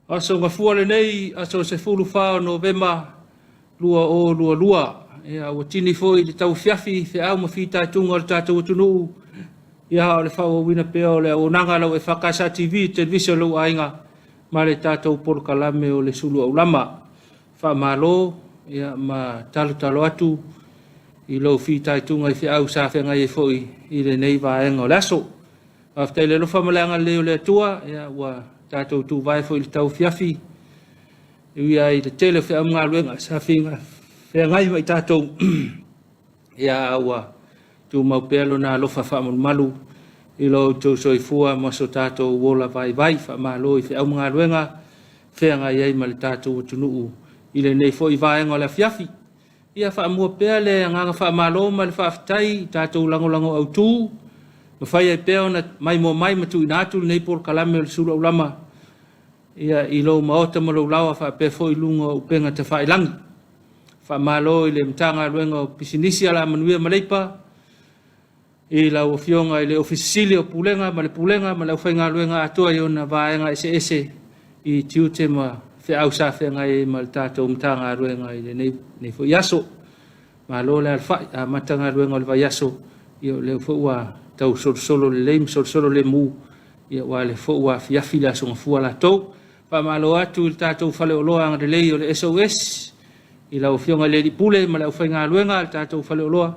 Aso Gafua lenei, aso 14 o Novema 2022. Ia, ua tini foi le tauafiafi feau ma fitaituga o le tatou atunuu. Ia, o le faaauauina pea o le auaunaga a lau EFKS TV, televise o lou aiga, ma le tatou polokalame o le Sulu Aulama. Faamalo, ia, ma talotalo atu i lou fitaituga i feau sa feagai ai foi i lenei vaega o le aso. Faafetai i le alofa ma le agalelei o le Atua, ia, ua tatou tuvae foi i le tauafiafi, e ui lava i le tele o feau ma galuega sa feagai ma i tatou, ia, a ua tumau pea lona alofa faamalumalu i lo outou soifua ma so tatou ola vaivai. Faamalo i feau ma galuega feagai ai ma le tatou atunuu i lenei foi vaega o le afiafi. Ia faamua pea le agaga faamalo ma le faafetai i tatou lagolago autu, mafai ai pea ona maimoa mai ma tuuina atu lenei polokalame o le Sulu Aulama ia i lou maota ma lou laoa faapea foi luga o upega tafailagi. Faamalo i le Matagaluega o Pisinisi, Alamanuia ma Leipa, i lau Afioga i le Ofisa Sili o Pulega ma le Pulega ma le aufaigaluega atoa i ona vaega eseese i tiute ma feau sa feagai ai ma le tatou Matagaluega i lenei foi aso. Malo le alafai, amata galuega o le vaiaso, ia o lea foi ua tau solosolo lelei ma solosolo lemu, ia aua o lea foi ua afiafi le aso Gafua latou. Faamalo atu i le tatou faleoloa agalelei o le SOS, i lau Afioga i le Alii Pule ma le aufaigaluega a le tatou faleoloa,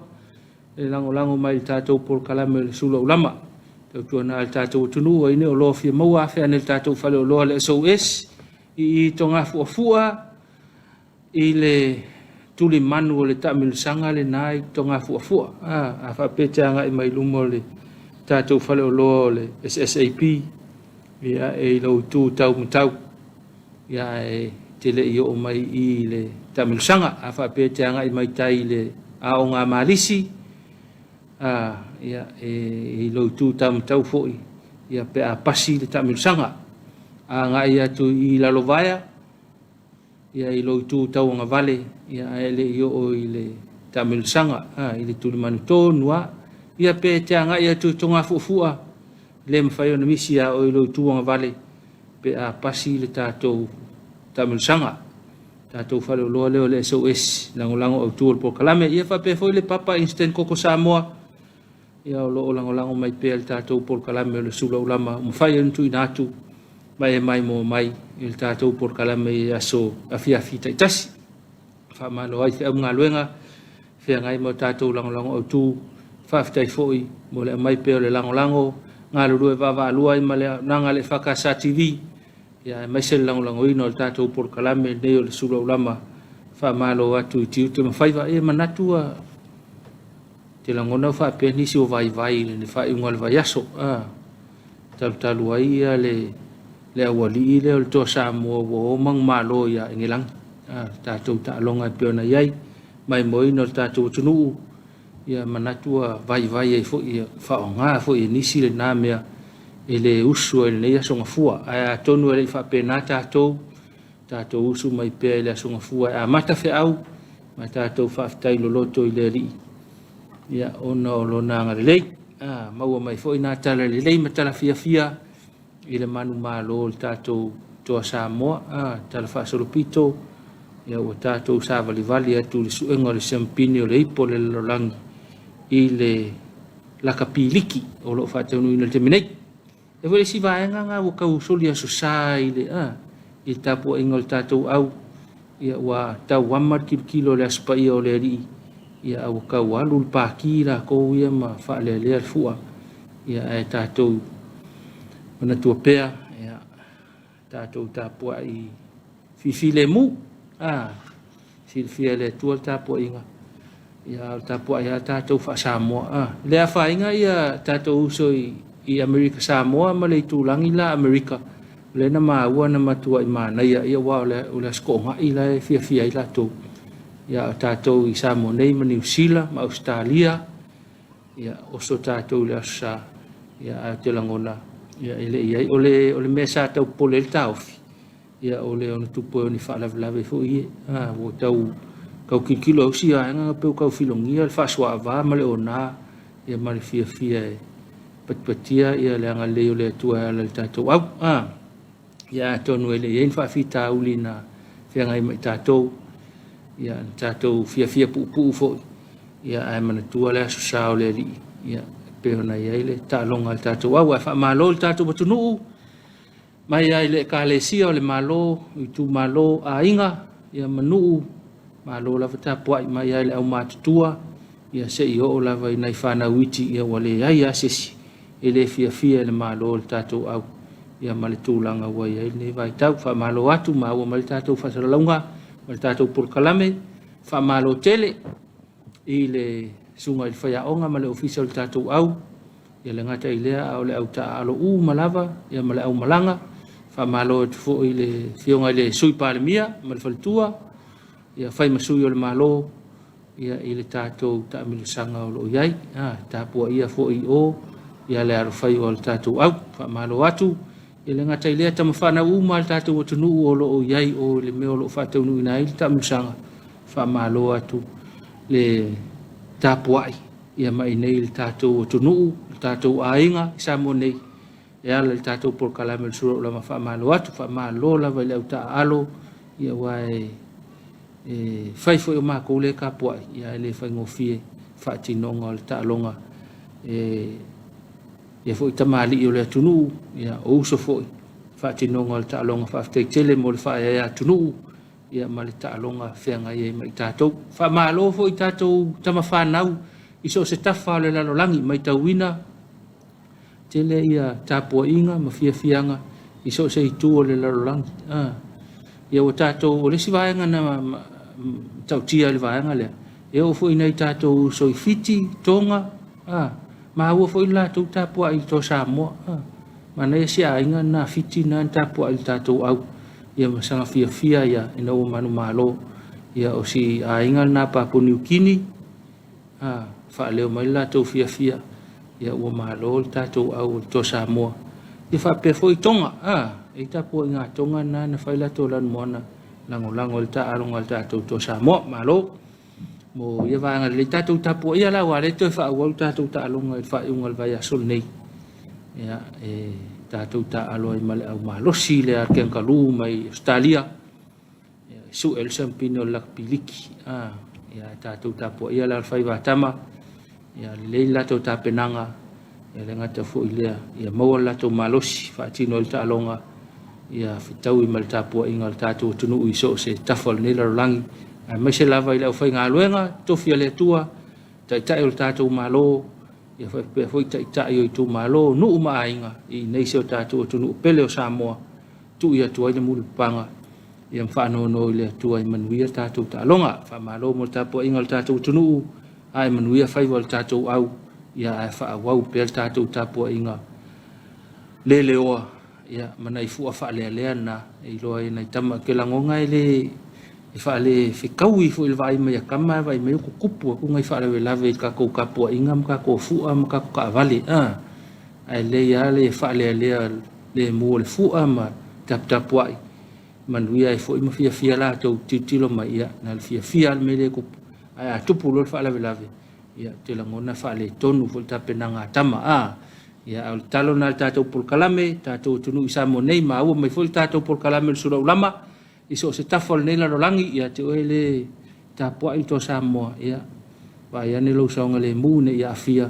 e lagolago mai i le tatou polokalame o le Sulu Aulama. Tautuana le tatou atunuu ai ne oloa fia maua afe ane i le tatou faleoloa le SOS i i Togafuafua i le tulimanu o le taamilosaga lena i Togafuafua. A faapea e te agai mai luma o le tatou faleoloa o le SSAP, ia e i lou itu tau matau, ia e te le i oo mai i le taamilosaga. A faapea e te agai mai tai i le aoga a Malisi, ia e i lou itu tau matau foi, ia pe a pasi le taamilosaga. A agai atu i Lalovaea, ia i lou itu tauagavale, ia ae le i oo i le taamilosaga, i le tulimanu tonu lava. Ia pe te agai atu i Togafuafua, le mafai ona misi ia oe i lou itu agavale pe a pasi le tatou taamilosaga. Tatou faleoloa lea o le SOS, lagolago autu o le polokalame. Ia faapea foi le Papa Instant Koko Samoa, ia o lo o lagolago mai pea le tatou polokalame o le Sula Ulama, ua mafai ona tuuina atu ma e maimoa mai i le tatou polokalame i aso afiafi taitasi. Faamalo ai feau ma galuega feagai ma o tatou lagolago autu. Faafetai foi mo le aumai pea o le lagolago galulue vaavaalua ai ma le auaunaga a le EFKS TV, ia aemaise le lagolagoina o le tatou polokalame lenei o le Sula Ulama. Faamalo atu i tiute ma faiva. E manatu a te lagona ua faapea nisi ua vaivai i le faaiuga o le vaiaso, talutalu ai ia le aualii lea o le Toa Samoa ua o manumalo ia Engelagi. Tatou taaloga e pei ona i ai, maimoaina o le tatou atunuu, ia manatu ua vaivai ai foi, ia faaaoga foi e nisi lena mea e le usu ai i lenei aso Gafua. Ae atonu e le i faapena tatou, tatou usu mai pea i le aso Gafua e amata feau ma tatou faafetai loloto i le Alii, ia ona o lona agalelei. Maua mai foi nā tala lelei ma tala fiafia i le manumalo o le tatou Toa Samoa, tala faasolopito, ia ua tatou savalivali atu i le suega o le siamupini o le ipo o le lalolagi i le lakapi liki o lo o faataunuuina i le taimi nei. E foi le isi vaega na ua tau soli aso sa i le i le tapuaiga o le tatou au, ia ua tau ama le tilotilo o le Aso Paia o le Alii, ia a ua tau alu le paki latou ia ma faalealea le fua, ia ae tatou manatua pea, ia tatou tapuai fifilemu, silafia e le Atua le tapuaiga, ia a o le tapuai lava tatou faa-Samoa. Le afaina ia tatou uso i Amerika Samoa ma le itulagi la Amerika, o lea na maua na matuai manaia, ia aua o le Aso Toonai la e fiafia ai latou. Ia a o tatou i Samoa nei ma Niu Sila ma Ausetalia, ia oso tatou i le Aso Sa, ia ae ou te lagona ia e le i ai. O le mea sa tau popole ai le taofi, ia o le ona tupu ai o ni faalavelave foi ia. Ua tau tau tilotilo au si vaega pe ua tau filogia le faasuaava ma le ona, ia ma le fiafia e patipatia ia le agalelei o le Atua e ala i le tatou au. Ia atonu e le i ai ni faafitauli na feagai ma i tatou, ia na tatou fiafia puupuu foi, ia ae manatua le aso sa o le Alii, ia e pei ona i ai le taaloga a le tatou au. Ae faamalo i le tatou atunuu, mai lava i le Ekalesia o le Malo, itumalo, aiga, ia ma nuu, malo lava tapuai mai lava i le aumatutua, ia se i oo lava i nai fanau iti, ia ua leai lava se isi e le fiafia i le malo o le tatou au, ia ma le tulaga ua i ai lenei vaitau. Faamalo atu, maua mai le tatou faasalalauga ma le tatou polokalame. Faamalo tele i le susuga i le faiaoga ma le ofisa o le tatou au, ia le gata i lea a o le au taaalo uma lava, ia ma le aumalaga. Faamalo atu foi i le afioga i le Sui Palemia ma le faletua, ia fai ma sui o le Malo, ia i le tatou taamilosaga o lo o i ai. Tapuaia foi i o ia le alofaiva o le tatou au. Faamalo atu. E le gata i lea, tama fanau uma a le tatou atunuu o lo o i ai o le mea o lo o faataunuuina ai le taamilosaga, faamalo atu le tapuai ia mai nei le tatou atunuu, le tatou aiga i Samoa nei, e ala i le tatou polokalame o le Sula Ulama. Faamalo atu, faamalo lava i le au taaalo, ia aua e fai foi o matou lea e tapuai, ia e le faigofie faatinoga o le taaloga e ia foi tamalii o le atunuu, ia o uso foi faatinoga o le taaloga. Faafetai tele mo le faaeaea atunuu, ia ma le taaloga feagai ai ma i tatou. Faamalo foi i tatou tama fanau i so o se tafa o le lalolagi, matauina tele ia tapuaiga ma fiafiaga i so o se itu o le lalolagi. Ia ua tatou, o le isi vaega na tautia i le vaega lea, e oo foi i nai tatou uso i Fiti, Toga, maua foi le latou tapuai i le Toa Samoa. Manaia si aiga na Fiti na tapuai i le tatou au, ia ma saga fiafia ia ina ua manumalo. Ia o si aiga na Papua Niu Kini, faaleo mai le latou fiafia, ia ua malo le tatou au o le Toa Samoa. Ia faapea foi Toga, e tapuaiga a Toga na na fai latou lanumoana lagolago i le taaloga a le tatou Toa Samoa. Malo mo ia vaega lelei. Tatou tapuaia la, aua lea toe faaauau le tatou taaloga i le faaiuga o le vaiaso lenei. Ia, e tatou taaalo ai ma le au malosi le Kangaroo mai Australia, ia, e sue le siampine o le lakapi liki. Ia, tatou tapuaia la le faiva tama, ia lelei le latou tapenaga, ia le gata foi lea, ia maua le latou malosi faatino ai le taaloga, ia fetaui ma le tapuaiga a le tatou atunuu i so o se tafa o lenei lalolagi, aemaise lava i le aufaigaluega tofi a le Atua, taitai o le tatou Malo, ia faapea foi taitai o itumalo, nuu ma aiga i nei si o tatou atunuu pele o Samoa, tuu atu ai le mulipapaga, ia ma faanono i le Atua i manuia tatou taaloga. Faamalo mo le tapuaiga o le tatou atunuu, ae manuia faiva o le tatou au, ia ae faaauau pea le tatou tapuaiga leleoa, ia ma nai fua faalealea na e iloa ai nai tama. Ke lagona e le e faale fekaui foi le vaai mai a tama, e vaai mai o tutupu atu nai faalavelave i tatou tapuaiga ma tatou fua ma tatou taavale, ae lelei lava le faalealea le mu o le fua ma taputapuai manuia ai foi ma fiafia latou tilotilo mai, ia na le fiafia le mea lea e tupu. Ae a tupu loa le faalavelave, ia te lagona faaletonu foi le tapenaga a tama. Ia a o le talo na le tatou polokalame, tatou atunuu i Samoa nei, maua mai foi le tatou polokalame o le Sula Ulama i so o se tafa o lenei lalolagi, ia te oe le tapuai i Toa Samoa, ia vaai ane lou saogalemu ne i aafia,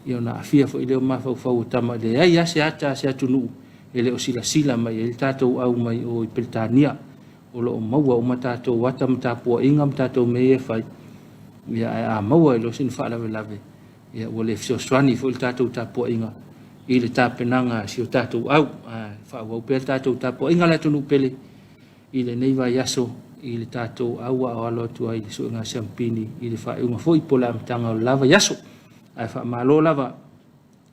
ia ona aafia foi lea o mafaufau o tama. E leai lava se ata a se atunuu e le o silasila mai ai le tatou au mai o i Peretania, o lo o maua uma tatou ata ma tapuaiga ma tatou mea ia e fai, ia ae a maua e loa sina faalavelave, ia ua le fesoasoani foi le tatou tapuaiga i le tapenaga a si o tatou au. Ae faaauau pea le tatou tapuaiga le atunuu pele i lenei vaiaso i le tatou au a o alo atu ai i le suega siampini i le faaiuga foi po o le amataga o le la vaiaso. Ae faamalo lava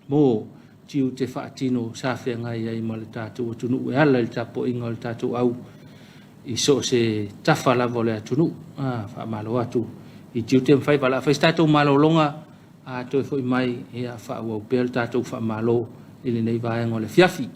mo tiute faatino sa feagai ai ma le tatou atunuu e ala i le tapuaiga o le tatou au i so o se tafa lava o le atunuu. Faamalo atu i tiute ma faiva. O le a fai se tatou malologa a toe foi mai, ia faaauau pea le tatou faamalo i lenei vaega o le afiafi.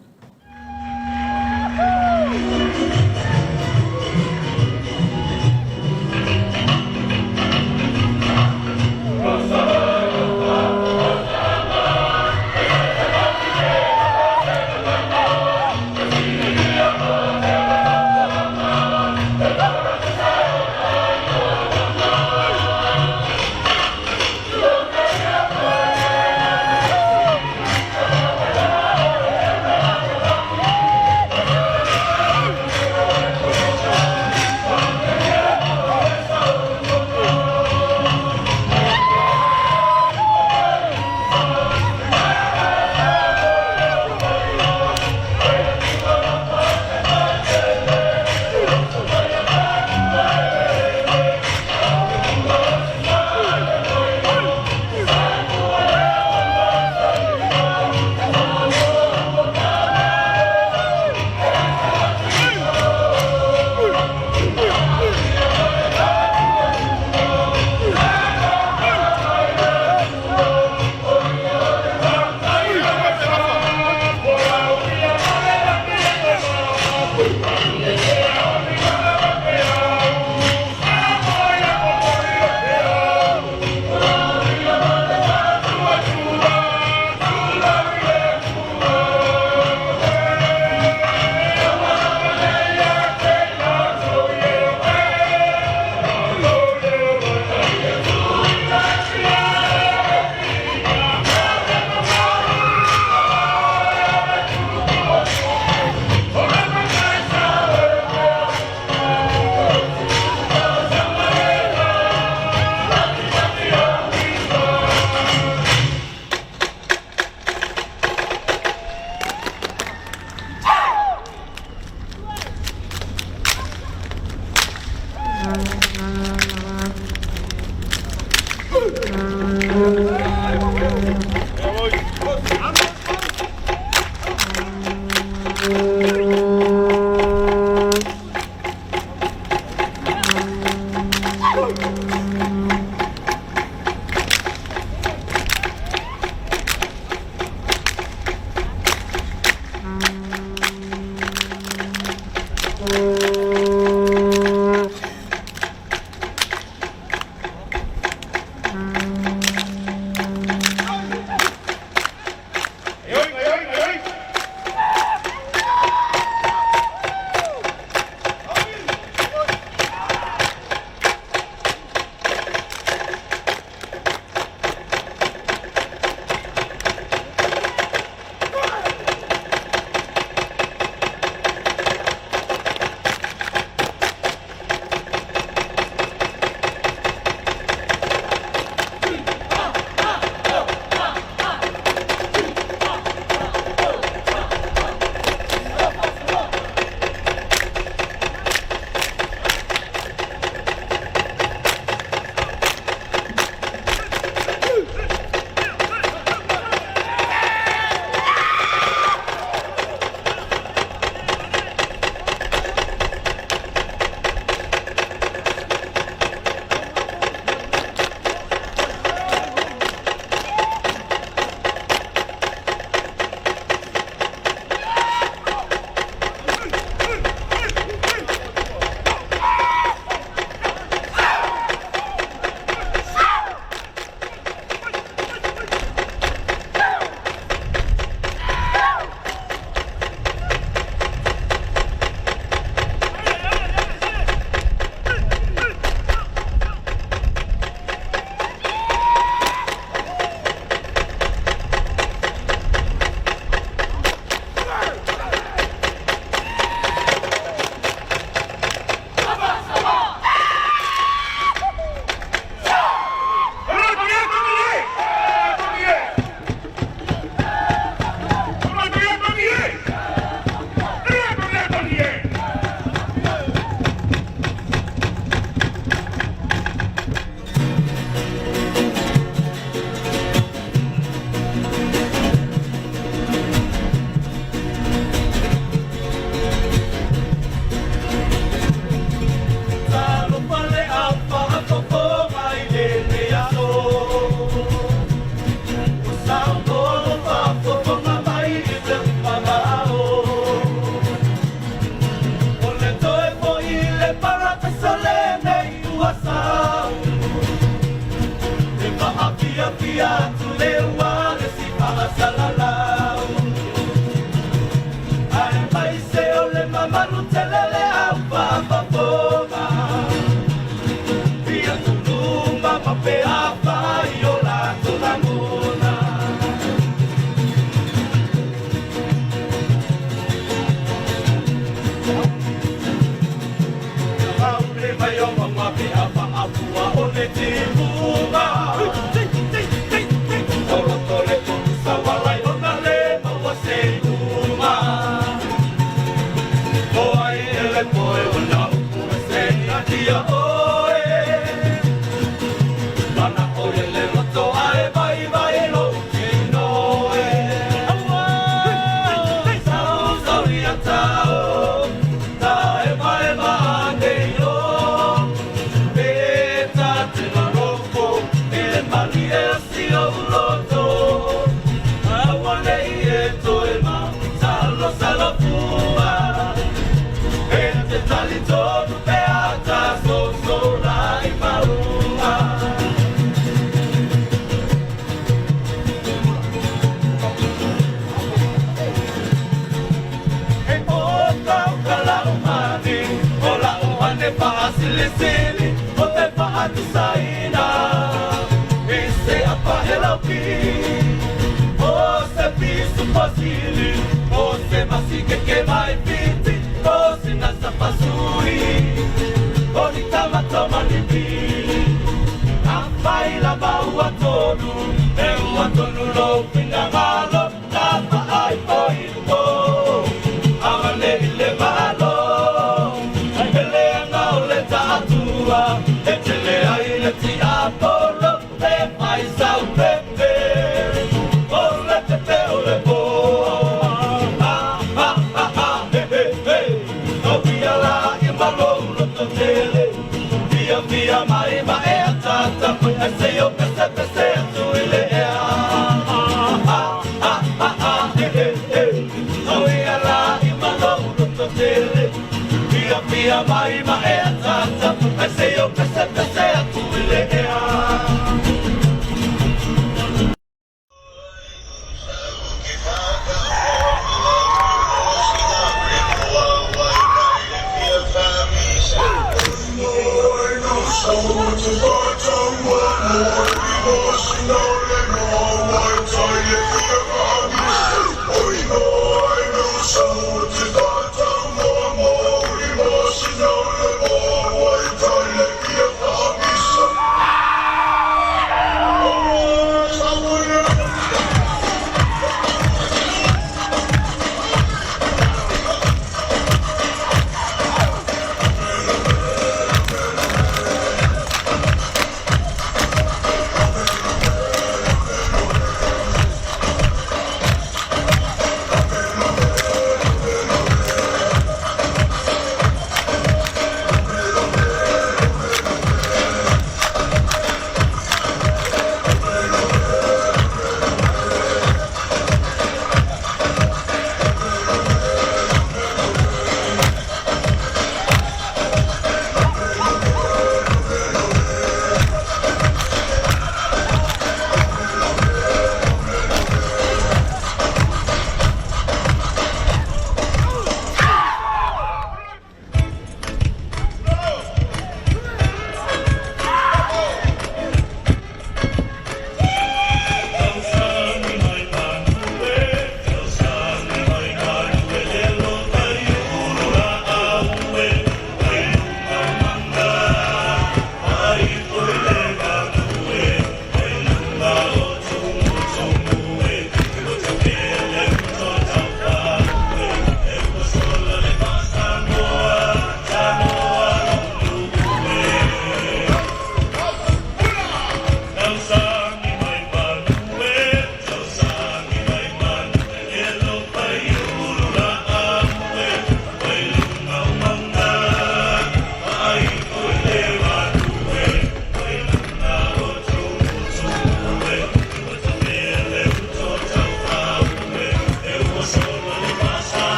E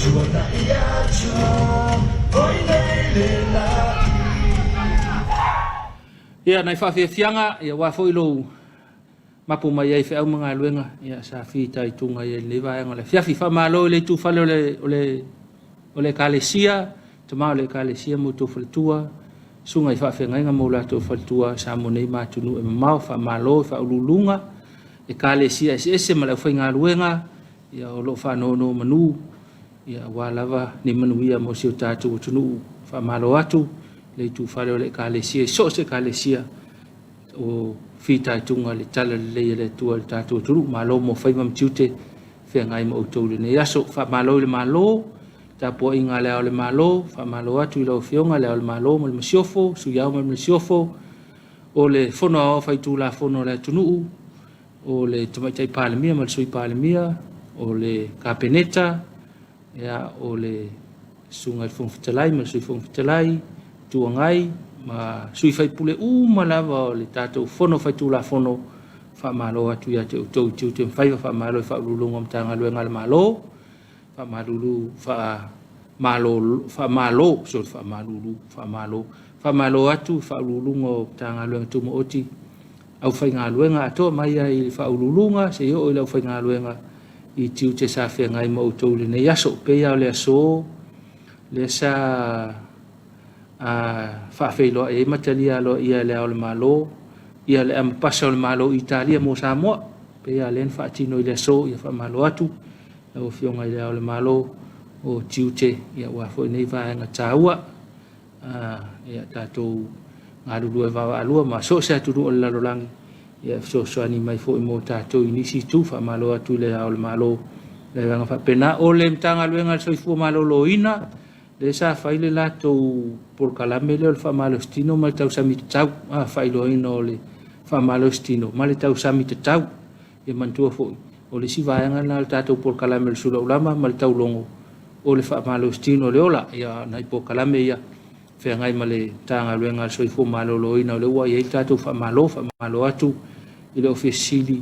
Tuanai atu o i nei le lagi. Ia, nai faafiafiaga, ia aua foi lou mapu mai ai i feau ma galuega, ia sa fitaituga ai i lenei vaega o le afiafi. Faamalo i le itufale o le, o le, o le Ekalesia, tama o le Ekalesia ma outou faletua, susuga i faafeagaiga ma o latou faletua i Samoa nei ma atunuu e mamao. Faamalo i faauluuluga Ekalesia eseese ma le aufaigaluega, ia o lo o faanonomanu ia aua lava ni manuia mo si o tatou atunuu. Faamalo atu le itufale o le Ekalesia i so o se Ekalesia o fitaituga i le talalelei a le Atua i le tatou atunuu. Malo mo faiva ma tiute feagai ma outou i lenei aso. Faamalo i le Malo, tapuaiga a Le Ao o le Malo, faamalo atu i lau Afioga Le Ao o le Malo ma le Masiofo, Sui Ao ma le Masiofo, o le Fono Aoao Faitulafono a le atunuu, o le Tamaitai Palemia ma le Sui Palemia, o le Kapeneta, ia, o le Susuga i le Fofoga Fetalai ma le Sui Fofoga Fetalai, Itu Agai ma sui faipule uma lava o le tatou Fono Faitulafono, faamalo atu ia te outou i tiute ma faiva, faamalo i Faauluuluga o Matagaluega a le Malo, faamalulu, faamalo, faamalo, sorry, faamalulu, faamalo, faamalo atu i Faauluuluga o Matagaluega Tumaoti, aufaigaluega atoa mai ai i le Faauluuluga seia oo i le aufaigaluega i tiute sa feagai ma outou i lenei aso. E pei lava o le aso lea sa a faafeiloai ai ma talia aloaia e Le Ao o le Malo ia le Amepasa o le Malo o Italia mo Samoa. E pei lava lea na faatino i le aso, ia faamalo atu lau Afioga i Le Ao o le Malo o tiute ia aua foi nei vaega taua. Ia tatou galulue vaavaalua ma so o se atunuu o le lalolagi ia e fesoasoani mai foi mo tatou i nisi itu. Faamalo atu i Le Ao o le Malo le agaga faapena. O le Matagaluega a le Soifua Maloloina, lea sa fai le latou polokalame lea o le faamalositino ma le tausami tatau, faailoaina o le faamalositino ma le tausami tatau. Ia manatua foi, o le isi vaega lena o le tatou polokalame o le Sulaulama ma le Taulogo, o le faamalositino o le ola. Ia, nai polokalame ia feagai ma le Matagaluega a le Soifua Maloloina, o lea ua i ai le tatou faamalo, faamalo atu i le Ofisa Sili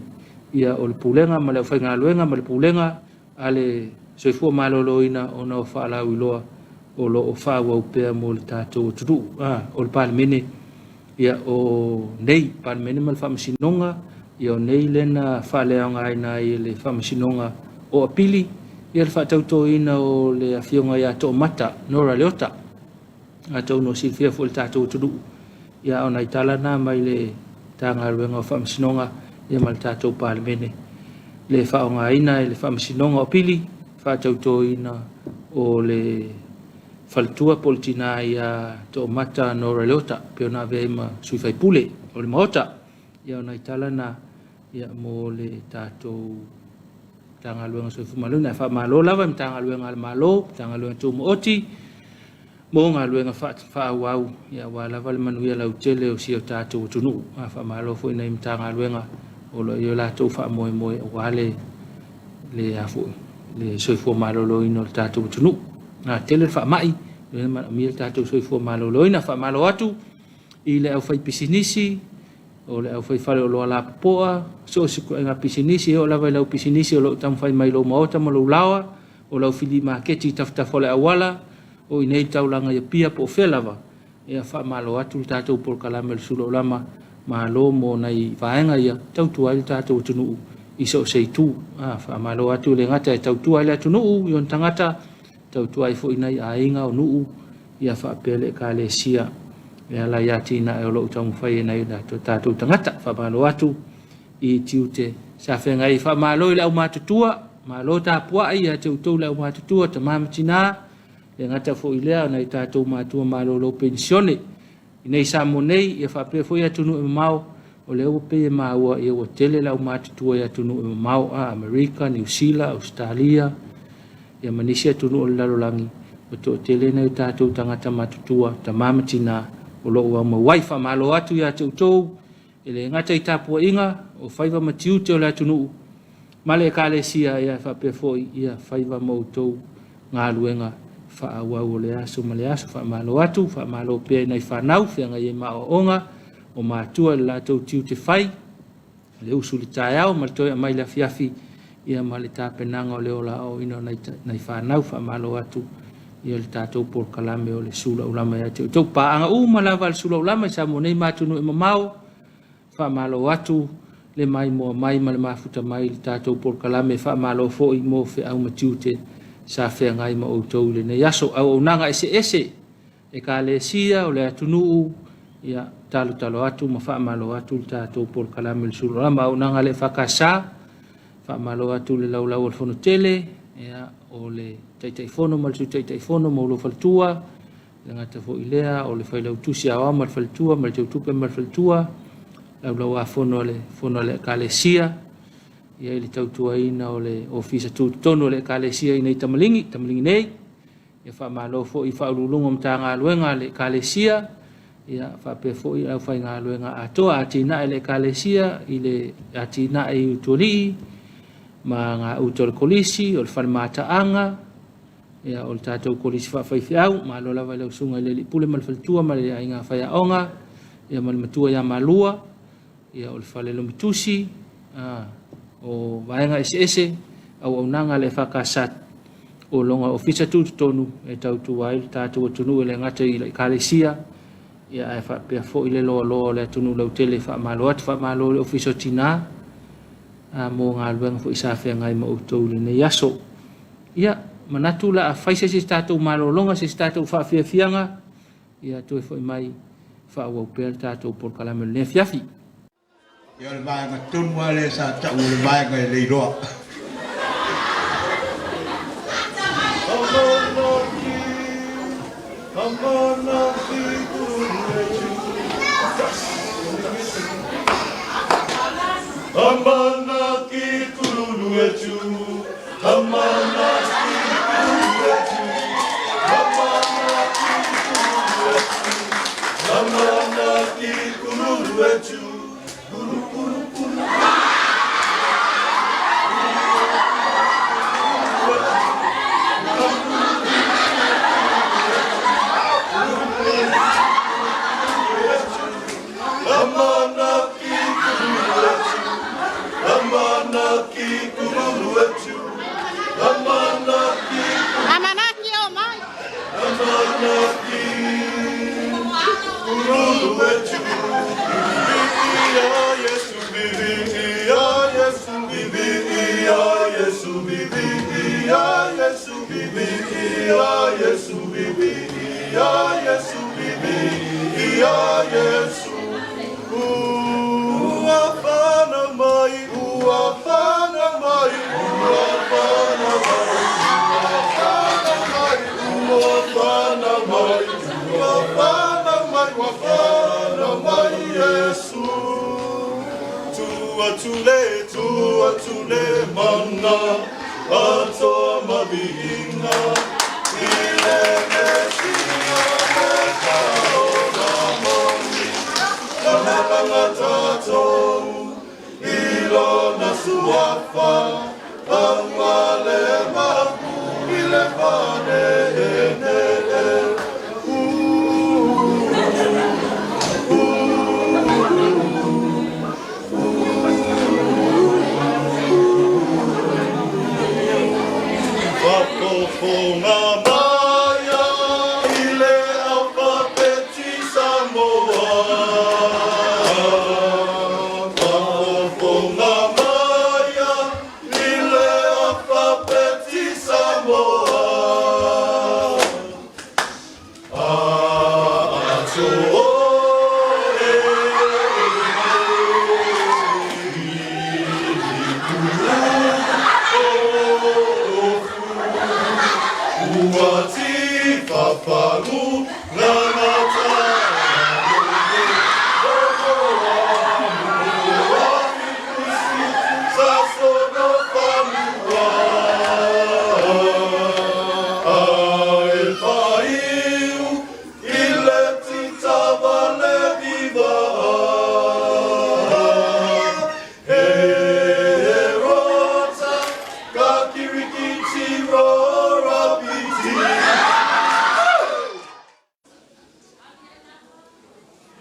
ia o le Pulega ma le aufaigaluega ma le Pulega a le Soifua Maloloina ona o faalauiloa o lo o faaauau pea mo le tatou atunuu. O le Palemene, ia o nei Palemene ma le Faamasinoga, ia o nei lea na faaleaogaina ai e le Faamasinoga o Apili ia le faatautoina o le Afioga ia Toomata Nora Leota. Atonu o silafia foi le tatou atunuu, ia o nai tala na mai le Matagaluega o Faamasinoga ia ma le tatou Palemene le faaaogaina e le Faamasinoga o Apili faatautoina o le faletua po o le tina ia Toomata Nora Leota pei ona avea ai ma sui faipule o le Maota. Ia o nai tala na ia mo le tatou Matagaluega o Soifua Maloloina. Ae faamalo lava i Matagaluega a le Malo, Matagaluega Tumaoti mo galuega faaauau ia aua lava le manuia lautele o si o tatou atunuu. A faamalo foi i nai Matagaluega o lo o i ai o latou faamoemoe aua le le a foi le soifua maloloina o le tatou atunuu. A tele le faamai, lea e manaomia le tatou soifua maloloina. Faamalo atu i le aufaipisinisi, o le aufaifaleoloa lapopoa, so o se ituaiga pisinisi, e oo lava i lau pisinisi o lo o taumafai mai i lou maota ma lou laoa, o lau filimaketi i tafatafa o le auala, o i inei i le taulaga i Apia po o fea lava, ia faamalo atu le tatou polokalame o le Sulaulama, malo mo nai vaega ia, tautua ai le tatou atunuu i so o se itu. Faamalo atu e le gata e tautua ai le atunuu i ona tagata, tautua ai foi nai aiga o nuu, ia faapea le Ekalesia e ala i atinae o lo o taumafai e nai o tatou tagata. Faamalo atu i tiute sa feagai. Faamalo i le aumatutua, malo tapuai ia te outou le aumatutua, tama ma tina, le gata foi lea o nai tatou matua malolo penisione i nei Samoa nei, ia faapea foi atunuu e mamao, o lea ua pei e maua ia ua tele le aumatutua i atunuu e mamao, a Amerika, Niu Sila, Ausetalia, ia ma nisi atunuu o le lalolagi, ua toatele nai o tatou tagata matutua, tama ma tina, o lo o ua aumau ai. Faamalo atu ia te outou, e le gata i tapuaiga o faiva ma tiute o le atunuu ma le Ekalesia, ia faapea foi ia faiva ma outou galuega faaauau o le aso ma le aso. Faamalo atu, faamalo pea i nai fanau feagai ai ma aoaoga o matua i le latou tiute fai, le usu i le taeao ma le toe aumai i le afiafi. ia ma le tapenaga o le ola aoaoina o nai fanau. Faamalo atu ia le tatou polokalame o le Sulaulama ia te outou. Paaga uma lava a le Sulaulama i Samoa nei ma atunuu e mamao, faamalo atu le maimoa mai ma le mafuta mai i le tatou polokalame. Faamalo foi mo feau ma tiute sa feagai ma outou i lenei aso. Auaunaga eseese Ekalesia o le atunuu, ia talotalo atu ma faamalo atu le tatou polokalame o le Sulaulama. Auaunaga a le EFKS, faamalo atu le laulau o le Fono Tele, ia, o le Taitaifono ma le Sui Taitaifono ma outou faletua, le gata foi lea o le Failautusi Aoao ma le faletua ma le Teutupe ma le faletua, laulau-a-fono a le Fono a le Ekalesia, ia i le tautuaina o le Ofisa Tutotonu o le Ekalesia i nei tamaligi, tamaligi nei. Ia faamalo foi i Faauluuluga o Matagaluega a le Ekalesia, ia faapea foi le aufaigaluega atoa atinae a le Ekalesia i le atinae i Utualii ma gauta o le Kolisi, o le Fale Mataaga, ia o le tatou Kolisi Faafaifeau. Malo lava i lau Susuga i le Alii Pule ma le Faletua ma le Aiga Faiaoga, ia ma le Matua ia Malua, ia o le Fale Lomitusi, o vaega eseese, auaunaga a le EFKS, o lona ofisa tutotonu e tautua ai le tatou atunuu e le gata i le Ekalesia, ia ae faapea foi le loaloa o le atunuu lautele. Faamalo atu, faamalo i le Ofisa o Tina mo galuega foi sa feagai ma outou i lenei aso. Ia, manatu la a fai se isi tatou malologa, se isi tatou faafiafiaga, ia toe foi mai faaauau pea le tatou polokalame o lenei afiafi. Ia o le vaega tonu lava lea sa tau o le vaega e le iloa.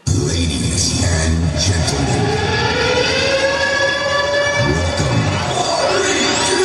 Ladies and gentlemen, welcome.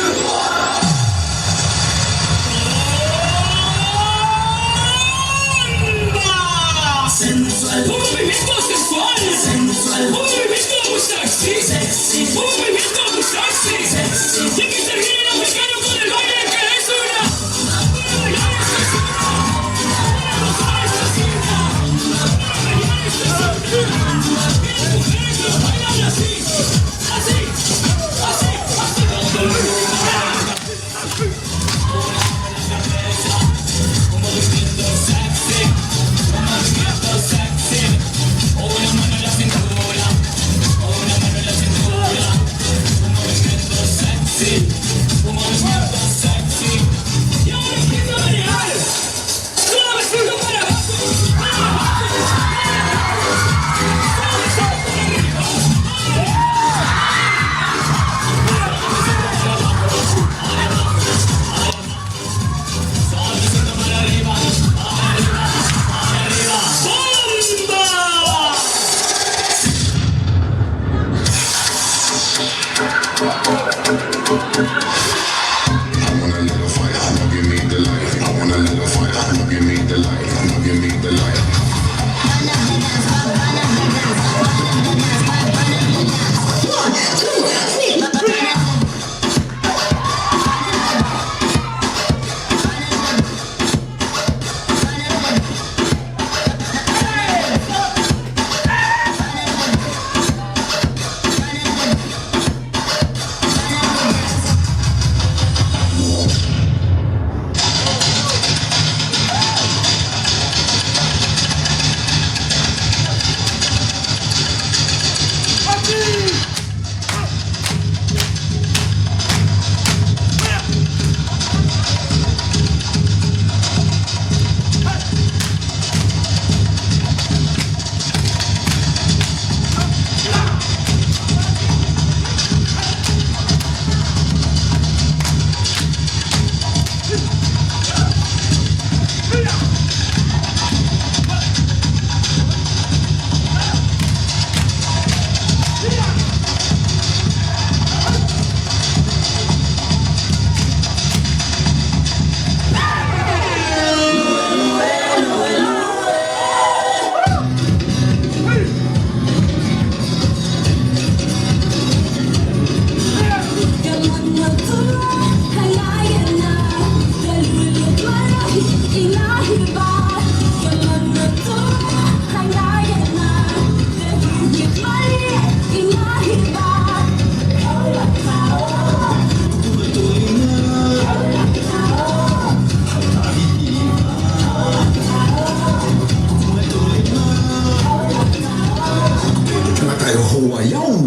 I want a little fire, now give me the light. I want a little fire, now give me the light. Now give me the light. Tagata e hoa iau.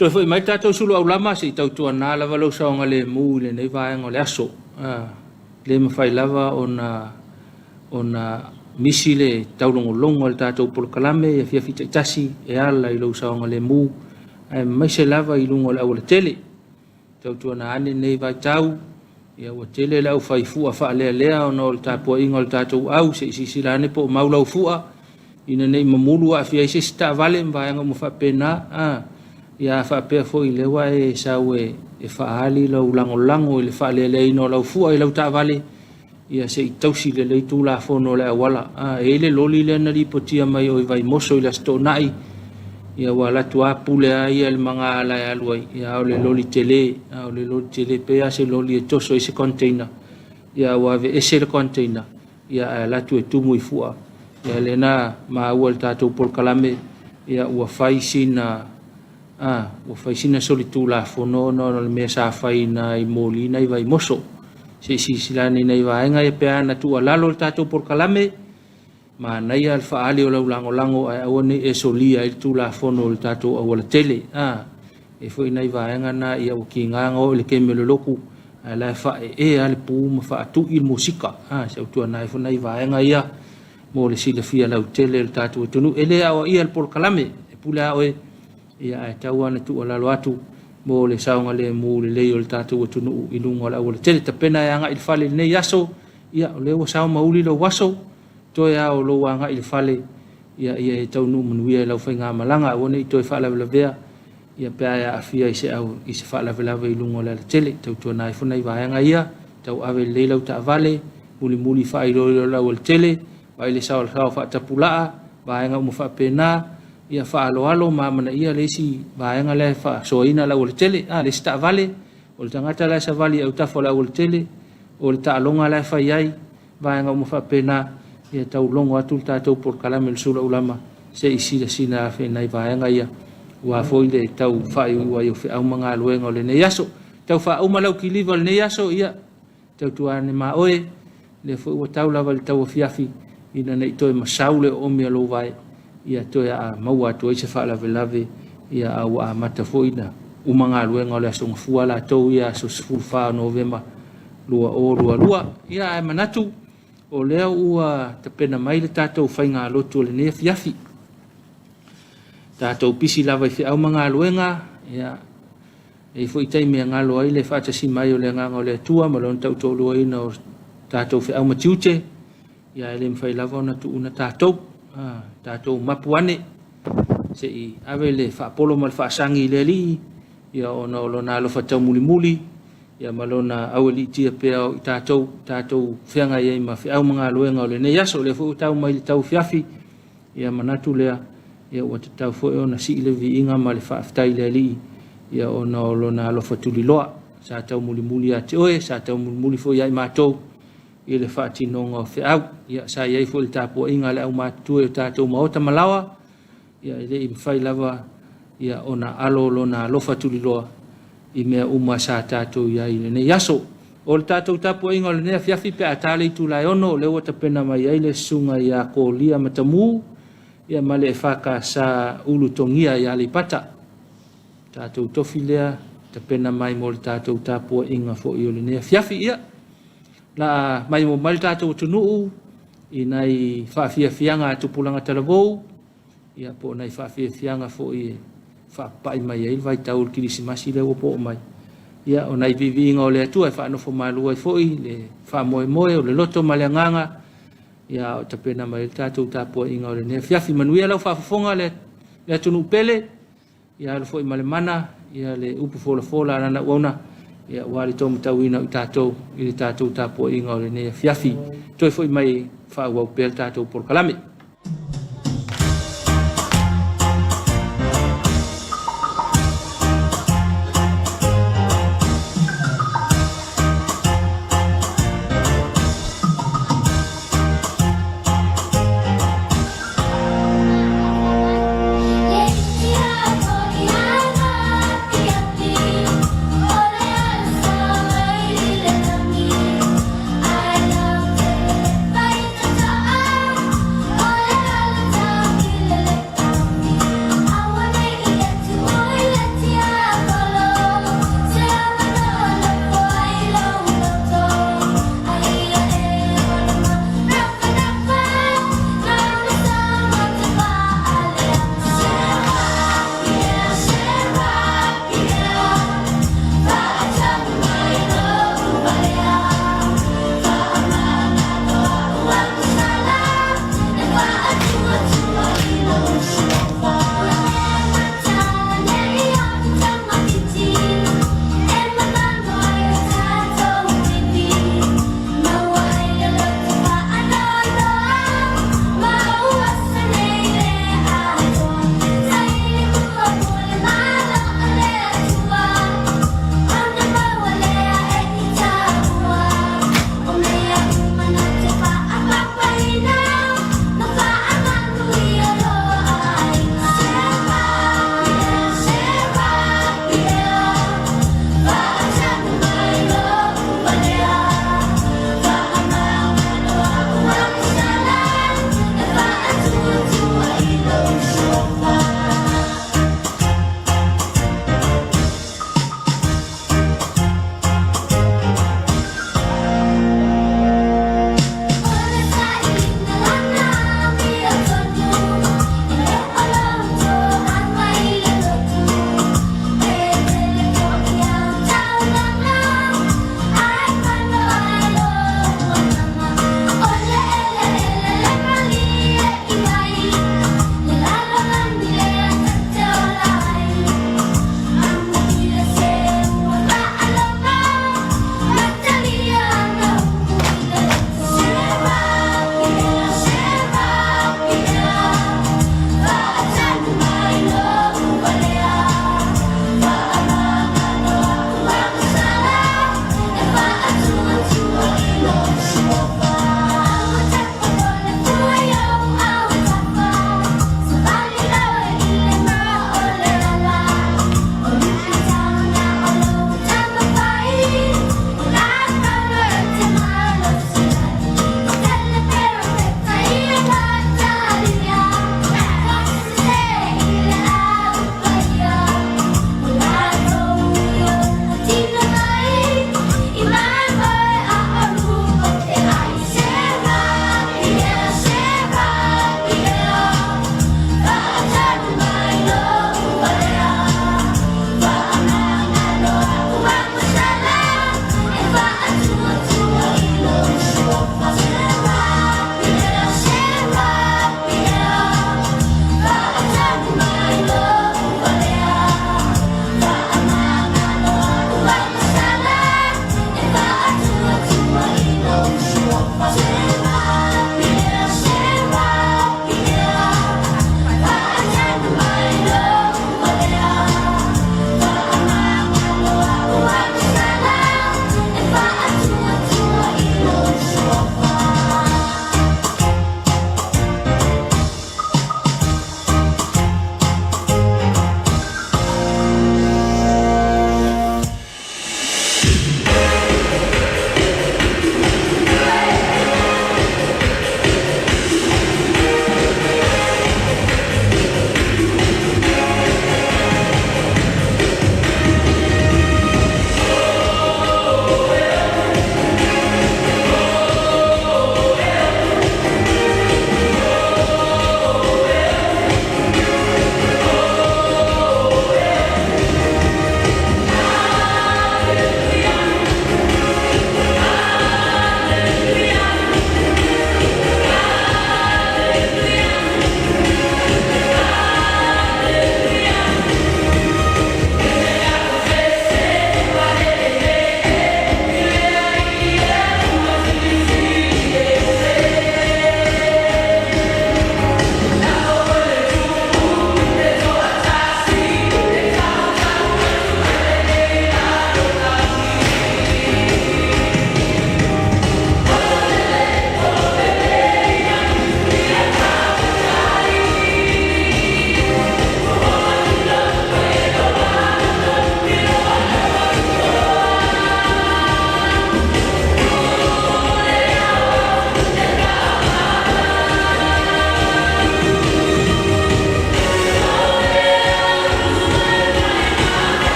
Toe foi mai tatou sulu aulama se i tautuana lava lou saogalemu i lenei vaega o le aso. Le mafai lava ona ona misi le taulogologo a le tatou polokalame i afiafi taitasi e ala i lou saogalemu aemaise lava i luga o le aualatele. Tautuana ane lenei vaitau, ia ua tele le aufai fua faalealea ona o le tapuaiga o le tatou au, se i silasila ane po o mau lau fua, ina ne i mamulu aafia ai se isi taavale ma vaega uma faapena. A, ia a faapea foi lea ua e sau e, e faaali lau lagolago i le faalealeaina o lau fua i lau taavale, ia se i tausi lelei Tulafono o le auala. A, e i ai le loli lea na lipotia mai o i Vaimoso i le Aso Toonai, ia ua alu atu lava pule lava ia i le magaala e alu ai, ia a o le loli tele, a o le loli tele, pei lava se loli e toso ai se container, ia ua aveese le container, ia ae alu atu e tumu i fua. Ia lea na maua i le tatou polokalame, ia ua fai sina A, ua fai sina solitulafono ona o le mea sa fai i moli na i Vaimoso. Se i silasila ane i nai vaega ia pe a na tuualalo le tatou polokalame, manaia le faaali o lau lagolago ae aua ne i e solia ai le tulafono o le tatou aualatele. A, e foi nai vaega na ia ua kiga na oo i le kemi o le lotu, ae la e faaee lava le pu ma faatui le musika. A, se autuana ai foi nai vaega ia mo le silafia lautele e le tatou atunuu. E le aoaia le polokalame, e pule lava oe, ia ae tau lava ona tuualalo atu mo le saogalemu lelei o le tatou atunuu i luga o le aualatele. Tapena e agai i le fale i lenei aso, ia o lea ua sao ma uli lou aso, toe lava o lou agai i le fale, ia ia e taunuu manuia i lau faigamalaga, aua ne i toe faalavelavea ia pe a e aafia i se au i se faalavelave i luga o le alatele. Tautuana ai foi nai vaega ia, tauave lelei lau taavale, mulimuli faailoilo i le aualatele, vaai le saolasao faatapulaa, vaega uma faapena, ia faaaloalo ma amanaia le isi vaega lea e faasoaina le aualatele. A, le isi taavale, o le tagata la e savali i autafa o le aualatele, o le taaloga la e fai ai, vaega uma faapena, ia taulogo atu le tatou polokalame o le Sulaulama se i silasila afe i nai vaega ia, aua foi le tau faaiuiu ai o feau ma galuega o lenei aso. Tau faauma lau kiliva o lenei aso, ia tautuane ma oe, lea foi ua tau lava i le tauafiafi, ina ne i toe masau le oomi a lou vae, ia toe aa maua atu ai se faalavelave, ia a ua amata foi na uma galuega o le Aso Gafua latou ia aso 14 o Novema 2022. Ia ae manatu o lea ua tapena mai le tatou faigalotu o lenei afiafi. Tatou pisi lava i feau ma galuega, ia e i ai foi taimi e galo ai le faatasi mai o le Agaga o le Atua ma lona tautoaluaina o tatou feau ma tiute, ia e le mafai lava ona tuuna tatou, tatou mapu ane se i ave le faapolo ma le faasagi i le Alii, ia ona o lona alofa taumulimuli, ia ma lona aualiitia pea o i tatou, tatou feagai ai ma feau ma galuega o lenei aso. O lea foi ua tau mai le tauafiafi, ia manatu lea, Ia ua tatau foi ona sii le viiga ma le faafetai i le Alii, ia ona o lona alofa tuliloa sa taumulimuli ia te oe, sa taumulimuli foi ia i matou i le faatinoga o feau. Ia sa i ai foi le tapuaiga a le aumatutua i o tatou maota ma laoa, ia e le i mafai lava ia ona alo lona alofa tuliloa i mea uma sa tatou i ai i lenei aso. O le tatou tapuaiga o lenei afiafi pe a ta le itula e 6, o lea ua tapena mai ai le susuga ia Kolia Matamu ia ma le EFKS Ulutogia i Aleipata. Tatou tofi lea tapena mai mo le tatou tapuaiga foi o lenei afiafi. Ia, la mai mo mai le tatou atunuu i nai faafiafiaga a tupulaga talavou, ia po o nai faafiafiaga foi e faapapai mai ai le vaitau o le Kilisimasi lea ua po'o mai. Ia, o nai viiviiga o le Atua e faanofo malu ai foi le faamoemoe o le loto ma le agaga, ia a o tapena mai ai le tatou tapuaiga o lenei afiafi. Manuia lau faafofoga le atunuu pele, ia alu foi ma le mana ia le upu folafola a lana auauna, ia aua le taumatauina o i tatou i le tatou tapuaiga o lenei afiafi. Toe foi mai faaauau pea le tatou polokalame.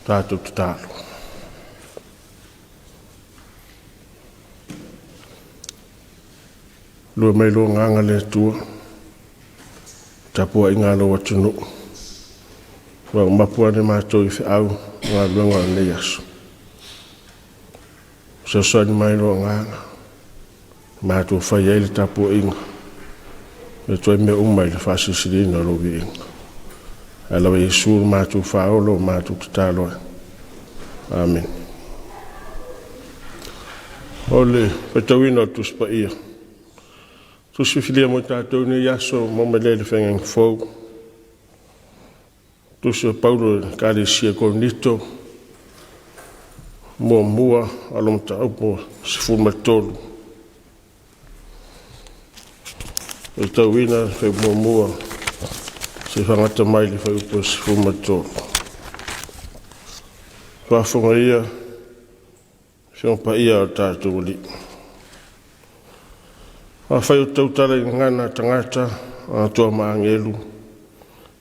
Tatou tatalo. Lua mai lou agaga le Atua, tapuaiga a lou atunuu, ua mapu ane matou i feau ma galuega o lenei aso. Fesoasoani mai lou agaga, matou fai ai le tapuaiga, e toe mea uma i le faasilisiliina o lou viiga. Ae lava Iesu lo matou faaolo o matou tatalo ai. Amene. O le faitauina o le Tusi Paia, tusi filia mo i tatou i lenei aso, maua mai lea i le Feagaiga Fou. Tusi o Paulo i le Ekalesia i Korinito, muamua alo mataupu 13. Faitauina le fuaiupu muamua seia faagata mai le fuaiupu 13. Faafofoga ia Afioga Paia a lo tatou Alii. Afai ou te tautala i gagana a tagata atoa ma agelu,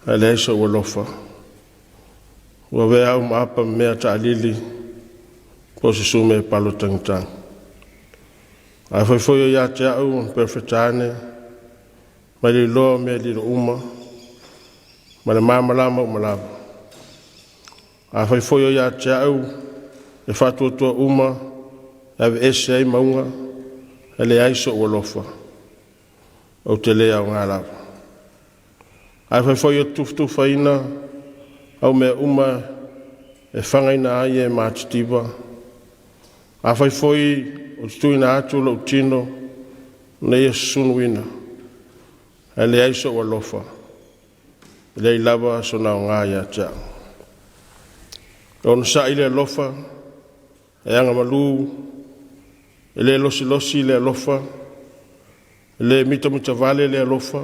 ae leai sou alofa, ua avea au ma apa mea taalili po o se sumepalo tagitagi. Afai foi o ia te au ona perofeta ane mai le iloa o mea lilo uma ma le malamalama uma lava, afai foi o ia te au le faatuatua uma e aveese ai mauga, ae leai sou alofa, ou te le aoga lava. Afai foi ou te tufatufaina au mea uma e fagaina ai e matitiva, afai foi ou te tuuina atu lou tino ina ia susunuina, ae leai sou alofa, e leai lava sona aoga ia te au. E onosai le alofa, e agamalu, e le losilosi le alofa, e le mitamitavale le alofa,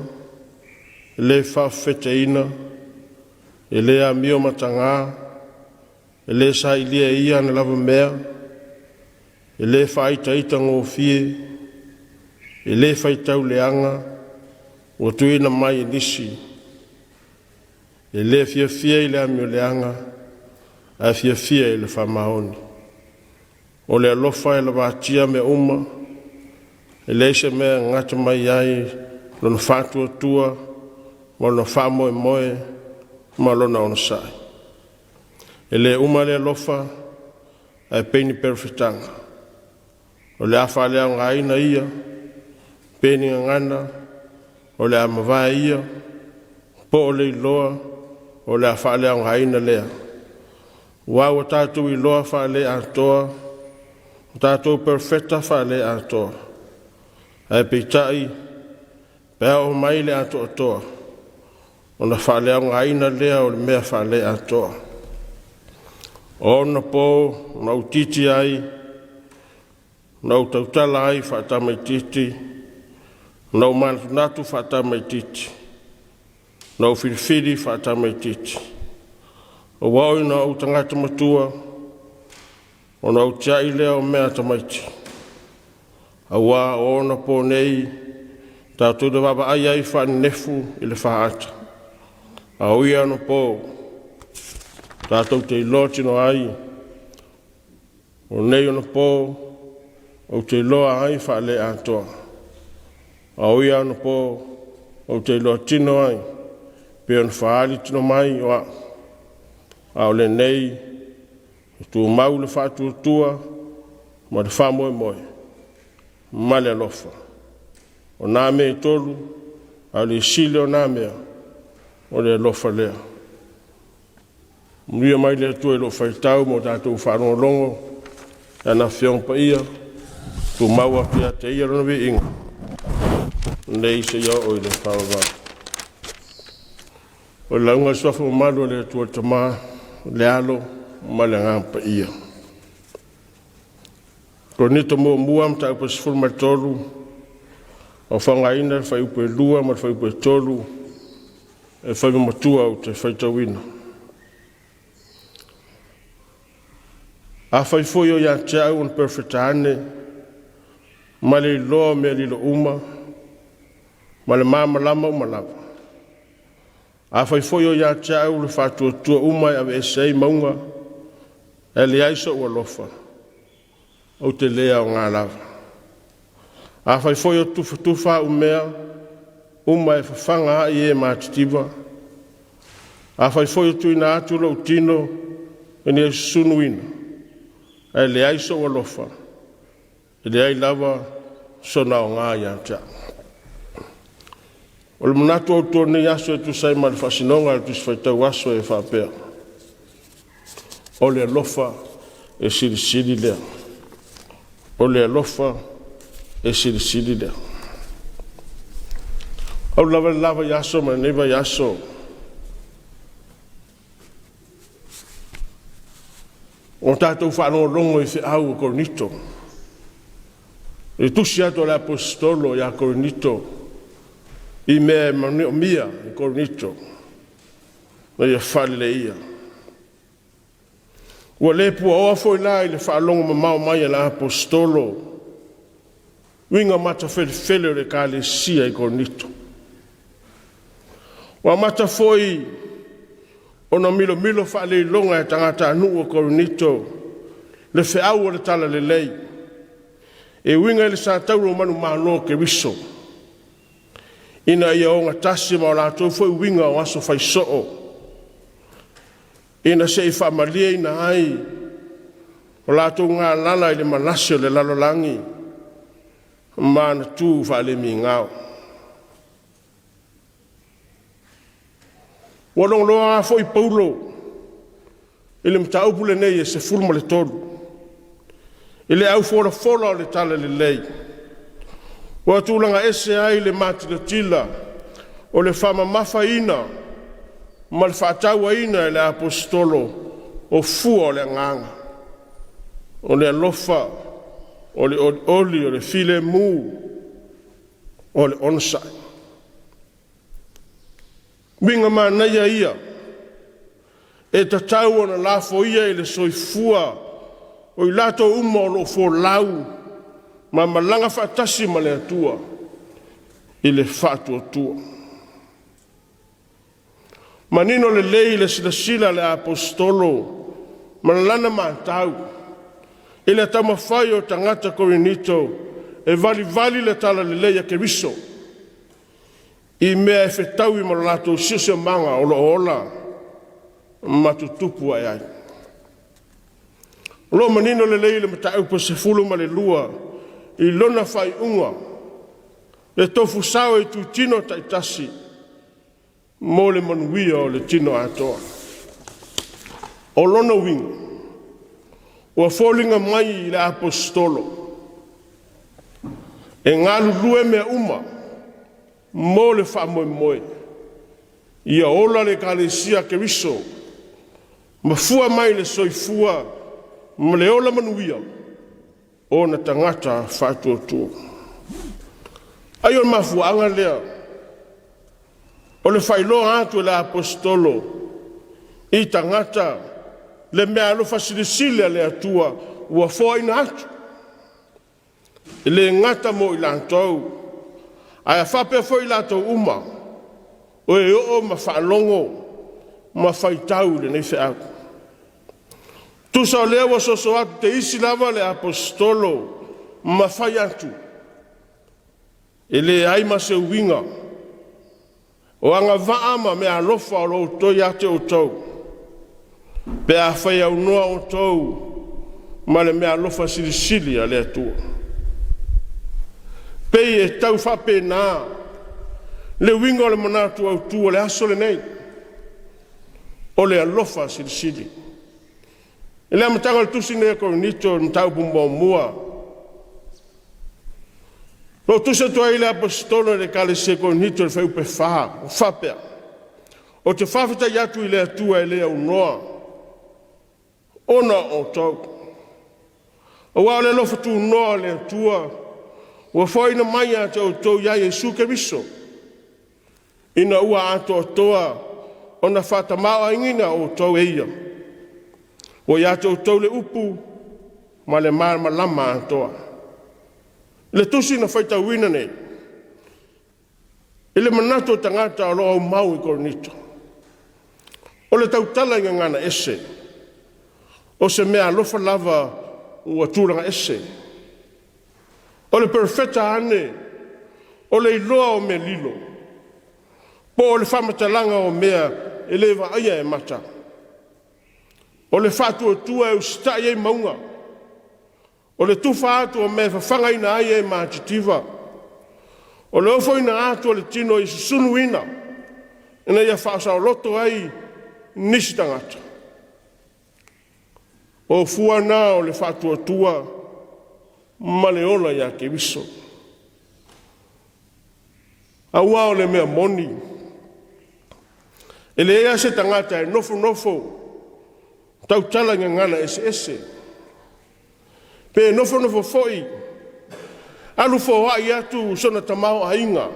e le faafefeteina, e le amio mataga, e le sailia e ia ana lava mea, e le faaitaitagofie, e le faitauleaga ua tuuina mai e nisi, e le fiafia i le amioleaga, ae fiafia i le faamaoni. O le alofa e lavatia mea uma, e leai se mea e gata mai ai lona faatuatua ma lona faamoemoe ma lona onosai. E le uma le alofa, ae pei ni perofetaga. O le a faaleaogaina ia, pe ni gagana, o le a mavae ia, po o le iloa, o le a faaleaogaina lea. Aua ua tatou iloa faale-atoa, ua tatou perofeta faale-atoa, ae peitai, pe a oo mai le atoatoa, ona faaleaogaina lea o le mea faale-atoa. O ona po na ou itiiti ai, na ou tautala ai faatamaitiiti, na ou manatunatu faatamaitiiti, na ou filifili faatamaitiiti. Ua oo ina ou tagata matua, ona ou tiai lea o mea a tamaiti. Aua o ona po nei, tatou te vaavaai ai faanenefu i le faata, a o ia anapo tatou te iloa tino ai. O nei ona po ou te iloa ai faale-atoa, a o ia anapo ou te iloa tino ai, pei ona faaali tino mai o au. A o lenei, e tumau le faatuatua ma le faamoemoe ma le alofa. O na mea e tolu, a o le sili o na mea, o le alofa lea. Manuia mai le Atua i lou faitau ma o tatou faalogologo i Lana Afioga Paia, tumau atu ia te Ia Lona viiga, nei seia oo i le faavavau. O le lauga a le Suafa Mamalu o le Atua le Tama, le Alo ma le Agaga Paia. Korinito muamua mataupu 13, ua faaaogaina le fuaiupu e 2 ma le fuaiupu e 3 e faimamatua ou te faitauina. Afai foi o ia te au ona perofeta ane ma le iloa o mea lilo uma ma le malamalama uma lava, afai foi o ia te au le faatuatua uma e aveese ai mauga, Ae leai so'u alofa, ou te le aogā lava. Afai foi ou te tufatufa a'u mea uma e fafaga ai e matitiva, afai foi e tuuina atu lo'u tino ina ia susunuina, ae leai so'u alofa, e leai lava sona aoga ia te a'u. O le manatu autu o lenei aso e tusa ai ma le faasinoga a le Tusi Faitau Aso e faapea: O le alofa e silisili lea. O le alofa e silisili lea. Talu lava le la vaiaso ma lenei vaiaso, ua tatou faalogologo i feau a Korinito, i le tusi atu a le Aposetolo ia Korinito i mea e manaomia e Korinito ina ia faaleleia. Ua le puaoa foi la i le faalogo mamao mai a le Aposetolo uiga matafelefele o le Ekalesia i Korinito. Ua amata foi ona milomilo faaleiloga e tagatanuu o Korinito le feau o le Talalelei e uiga i le sa taua manumalo o Keriso, ina ia ogatasi ma o latou foi uiga o aso faisoo, ina se i faamalieina ai o latou galala i le malasi o le lalolagi ma ana tu faalemigao. Ua logoina foi Paulo i le mataupu lenei e 13 i le aufolafola o le Talalelei, ua tulaga ese ai le matilatila o le faamamafaina ma le faatauaina e le Aposetolo o fua o le Agaga, o le alofa, o le olioli, o le filemu, o le onosai. Uiga manaia ia e tatau ona lafoia i le soifua o i latou uma o lo o folau ma malaga faatasi ma le Atua i le faatuatua. Manino lelei le silasila a le Aposetolo ma lana matau i le taumafai o tagata Korinito e valivali le Talalelei a Keriso i mea e fetaui ma lo latou siosiomaga o lo o ola ma tutupu ae ai. O lo o manino lelei le mataupu e 12 i lona faaiuga, le tofu sao e itutino taitasi mo le manuia o le tino atoa. O lona uiga, ua foliga mai i le Aposetolo e galulue mea uma mo le faamoemoe ia ola le Ekalesia a Keriso ma fua mai le soifua ma le ola manuia o ona tagata faatuatua. Ai o le mafuaaga lea o le faailoa atu e le Aposetolo i tagata le meaalofa silisili a le Atua ua foaiina atu, e le gata mo i latou, ae faapea foi i latou uma o e oo ma faalogo ma faitau i lenei feau. Tusa o lea ua soso atu te isi lava le Aposetolo ma fai atu, e leai ma se uiga o agavaa ma meaalofa o lo o ia te outou, pe afai e aunoa outou ma le meaalofa silisili a le Atua. E pei e tau faapena le uiga o le manatu autu o le aso lenei, o le alofa silisili. I le amataga o le tusi lenei a Korinito i le mataupu muamua, o lo o tusi atu ai le Aposetolo i le Ekalesia i Korinito i le fuaiupu 4 o faapea: “Ou te faafetai atu i le Atua e le aunoa ona o outou, aua o le alofa tunoa o le Atua ua foaina mai ia te outou ia Iesu Keriso, ina ua atoatoa ona faatamaoaigaina outou e Ia, ua ia te outou le upu ma le malamalama atoa.” I le tusi na faitauina nei, i le manatu o tagata o lo o aumau i Korinito, o le tautala i gagana ese. O se meaalofa lava ua tulaga ese. O le perofeta ane, o le iloa o mea lilo, po o le faamatalaga o mea e le vaaia e mata. O le faatuatua e usitai ai mauga, o le tufa atu o mea e fafagaina ai e matitiva, o le ofoina atu o le tino ia susunuina, ina ia faasaoloto ai nisi tagata. O fua na o le faatuatua ma le ola ia Keriso. Aua o le mea moni, e leai lava se tagata e nofonofo tautala i gagana eseese, pe nofonofo foi alu foai atu sona tamaoaiga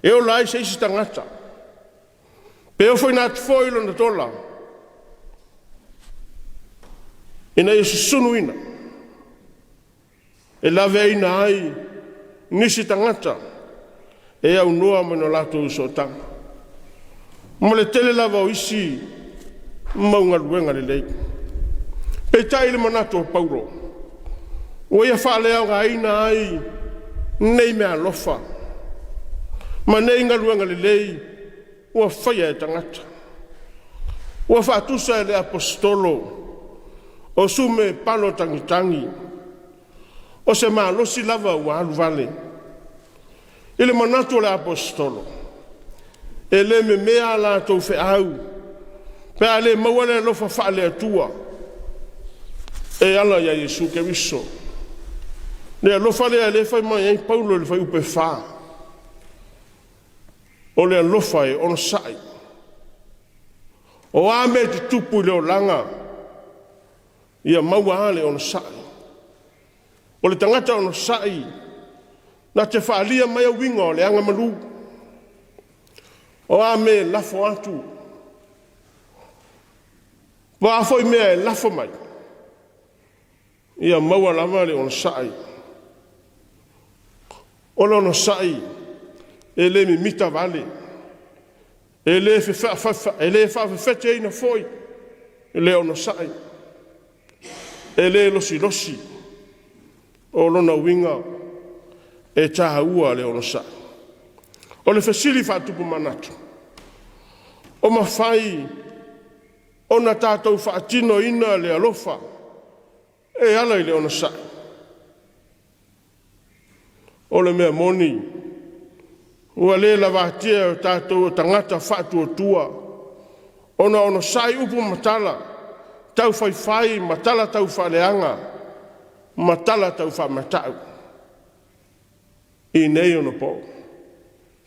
e ola ai se isi tagata, pe ofoina atu foi lona tola ina ia susunuina, e laveaiina ai nisi tagata e aunoa ma ni latou sootaga, ma le tele lava o isi mau galuega lelei. Peitai i le manatu o Paulo, ua ia faaleaogaina ai nei meaalofa ma nei galuega lelei ua faia e tagata. Ua faatusa e le Aposetolo o sume palo tagitagi, o se malosi lava ua alu vale. I le manatu o le Aposetolo, e le memea a latou feau pe a le maua le alofa faale-Atua e ala ia Iesu Keriso. Le alofa lea e fai mai ai Paulo i le Fuaiupu 4, o le alofa e onosai. O a mea e tutupu i le olaga, ia maua lava le onosai. O le tagata onosai na te faaalia maia uiga o le agamalu. O a mea e lafo atu, o a foi mea e lafo mai, ia maua lava le onosai. O le onosai e le mimita vale, e le faafefeteina foi le onosai, e le losilosi. O lona uiga e taua le onosai. O le fesili faatupu manatu, o mafai ona tatou faatinoina le alofa e ala i le onosai? O le mea moni, ua le lavatia e tatou o tagata faatuatua ona onosai upu ma tala taufaifai ma tala taufaaleaga ma tala taufaamata'u i nei ona po.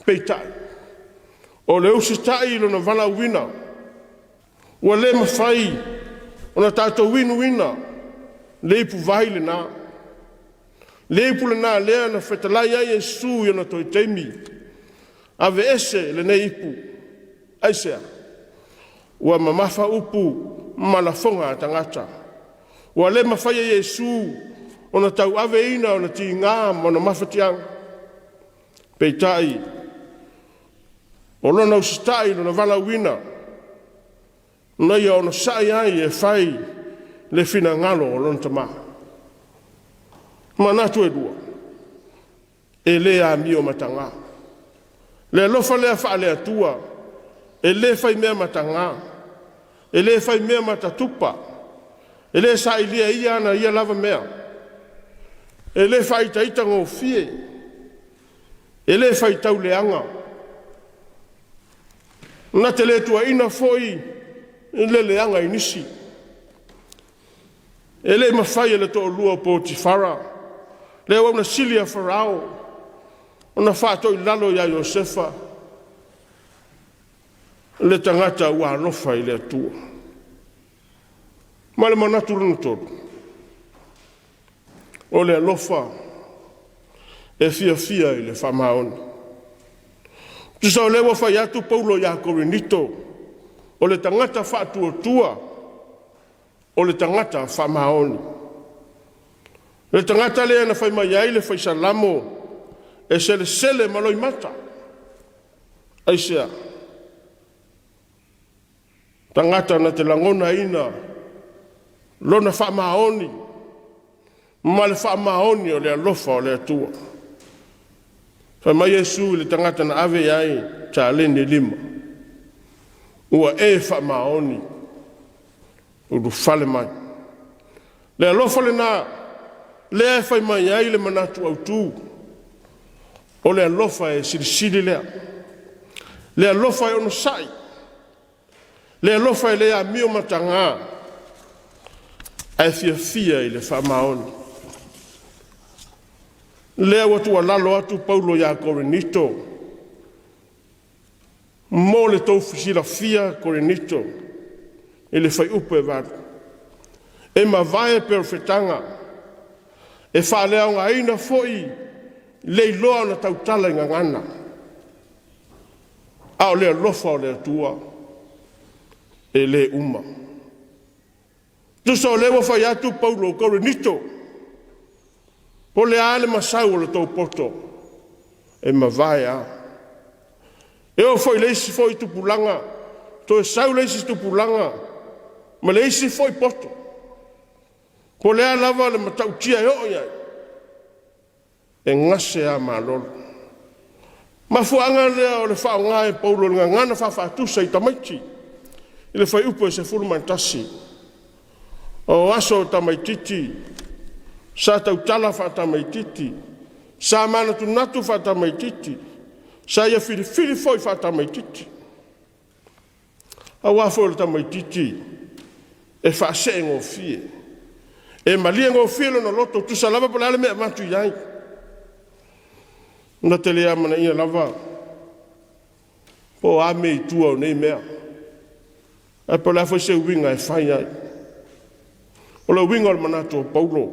Peitai, o le usitai i lona valaauina ua le mafai ona tatou inuina le ipuvai lena, le ipu lena lea na fetalai ai Iesu i ona toe taimi, “Aveese lenei ipu.” Aisea? Ua mamafa upu ma lafoga a tagata. Ua le mafai e Iesu ona tauaveina ona tiga ma ona mafatiaga. Peitai, o Lona usitai i Lona valaauina, na Ia onosai ai e fai le finagalo o Lona Tama. Manatu e lua, e le amio mataga. Le alofa lea faale-Atua e le faimea mataga, e le faimea matatupa, e le sailia e ia ana ia lava mea, e le faaitaitagofie, e le faitauleaga, na te le tuuaina foi le leaga i nisi. E le i mafai e le toalua o Potifara le auauna sili a Farao ona faatoilalo ia Iosefa le tagata ua alofa i le Atua. Ma le manatu lona tolu, o le alofa e fiafia i le faamaoni. Tusa o lea ua fai atu Paulo ia Korinito, o le tagata faatuatua, o le tagata faamaoni. O le tagata lea na fai mai ai le Fai Salamo, e selesele ma loimata. Aisea? Tagata na te lagonaina Lona faamaoni ma le faamaoni o le alofa o le Atua. Fai mai Iesu i le tagata na ave i ai taleni e 5, ua e faamaoni, ulufale mai. Le alofa lena, lea e fai mai ai le manatu autu, o le alofa e silisili lea. Le alofa e onosai, le alofa e le amio mataga, ae fiafia i le faamaoni. Lea ua tuualalo atu Paulo ia Korinito, mo le tou silafia Korinito i le fuaiupu 8, e mavae perofetaga, e faaleaogaina foi le iloa ona tautala i gagana, a o le alofa o le Atua e le uma. Tusa o lea ua fai atu Paulo, Korinito, po o le a le masau o le tou poto, e mavae lava. E oo foi i le isi foi tupulaga, toe sau le isi tupulaga ma le isi foi poto, po o le a lava le matautia e oo i ai, e gase lava malolo. O le mafuaaga lea o le faaaoga e Paulo o le gagana faafaatusa i tamaiti i le fuaiupu 11. O aso o tamaitiiti, sa tautala faatamaitiiti, sa manatunatu faatamaitiiti, sa ia filifili foi faatamaitiiti. Aua foi o le tamaitiiti e faaseegofie, e maliegofie lona loto, tusa lava po o le a le mea e avatu i ai. Na te le amanaia lava po o a mea i tua o nei mea, ae po o le a foi se uiga e fai ai. O le uiga o le manatu o Paulo,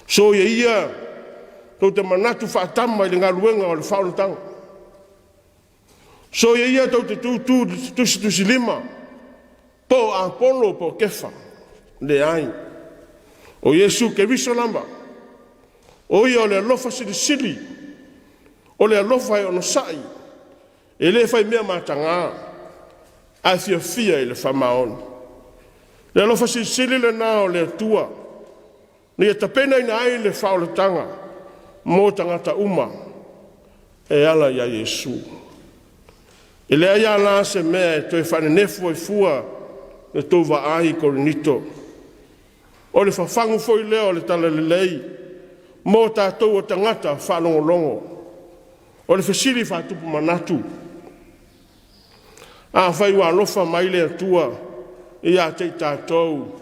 soia ia tou te manatu faatama i le galuega o le faaolataga, soia ia tou te tutu tusitusilima po o Apolo po o Kefa. Leai, o Iesu Keriso lava, o Ia o le alofa silisili, o le alofa e onosai, e le faimea mataga, ae fiafia i le faamaoni. Le alofa silisili lena o le Atua na Ia tapenaina ai le faaolataga mo tagata uma e ala ia Iesu. E leai lava la se mea e toe faanenefu ai fua la outou vaai Korinito, o le fafagu foi lea o le talalelei mo tatou o tagata faalogologo. O le fesili faatupu manatu, afai ua alofa mai le Atua ia te i tatou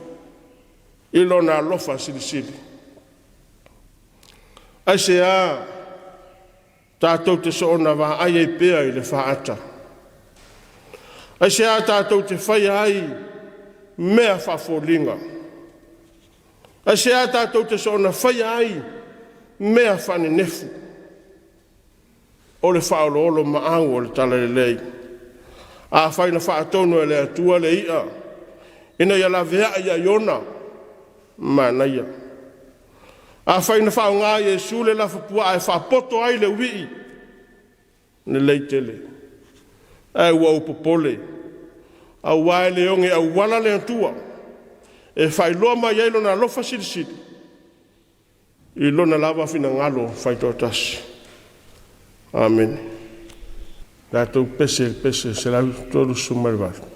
i Lona alofa silisili, aisea tatou te soona vaai ai pea i le faata? Aisea tatou te faia ai mea faafoliga? Aisea tatou te soona faia ai mea faanenefu? O le faaoloolomaau o le talalelei. Afai na faatonu e le Atua le i'a ina ia laveai ia Iona, manaia. Afai na faaaoga e Iesu le lafupuaa e faapoto ai le uii, lelei tele. Ae ua ou popole, aua e le oge auala le Atua e faailoa mai ai Lona alofa silisili i Lona lava finagalo faitoatasi. Amene. Tatou pese i le pese 138.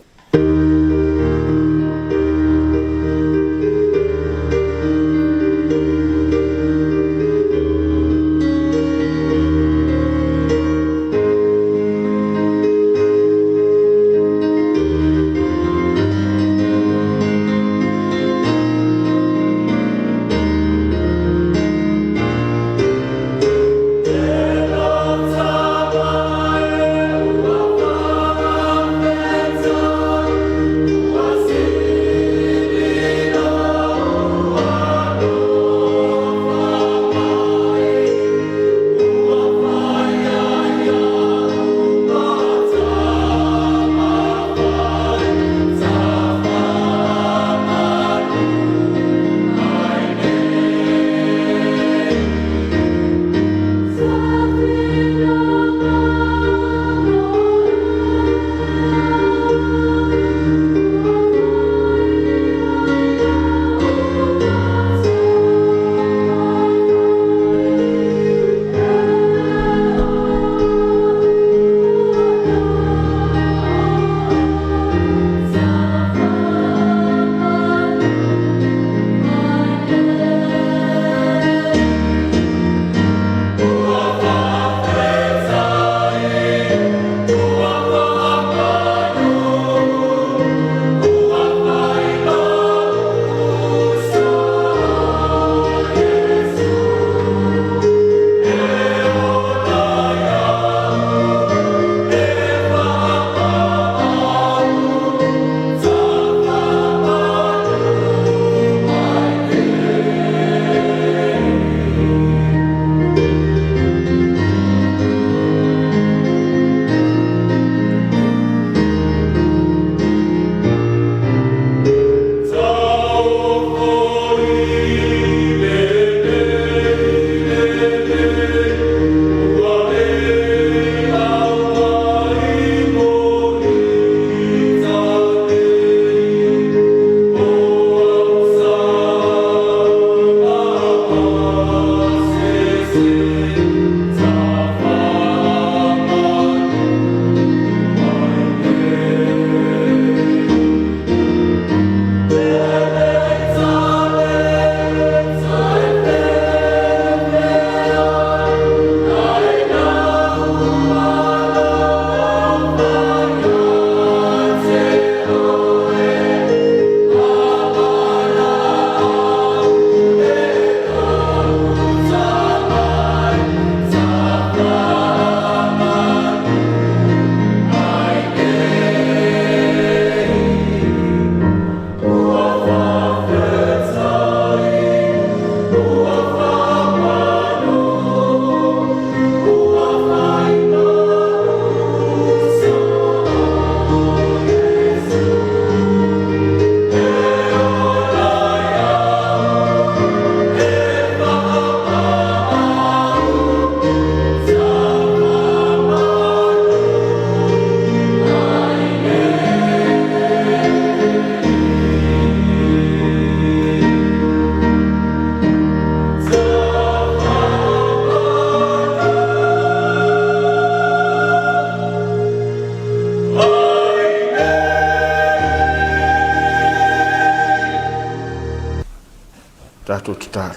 tatou tatalo.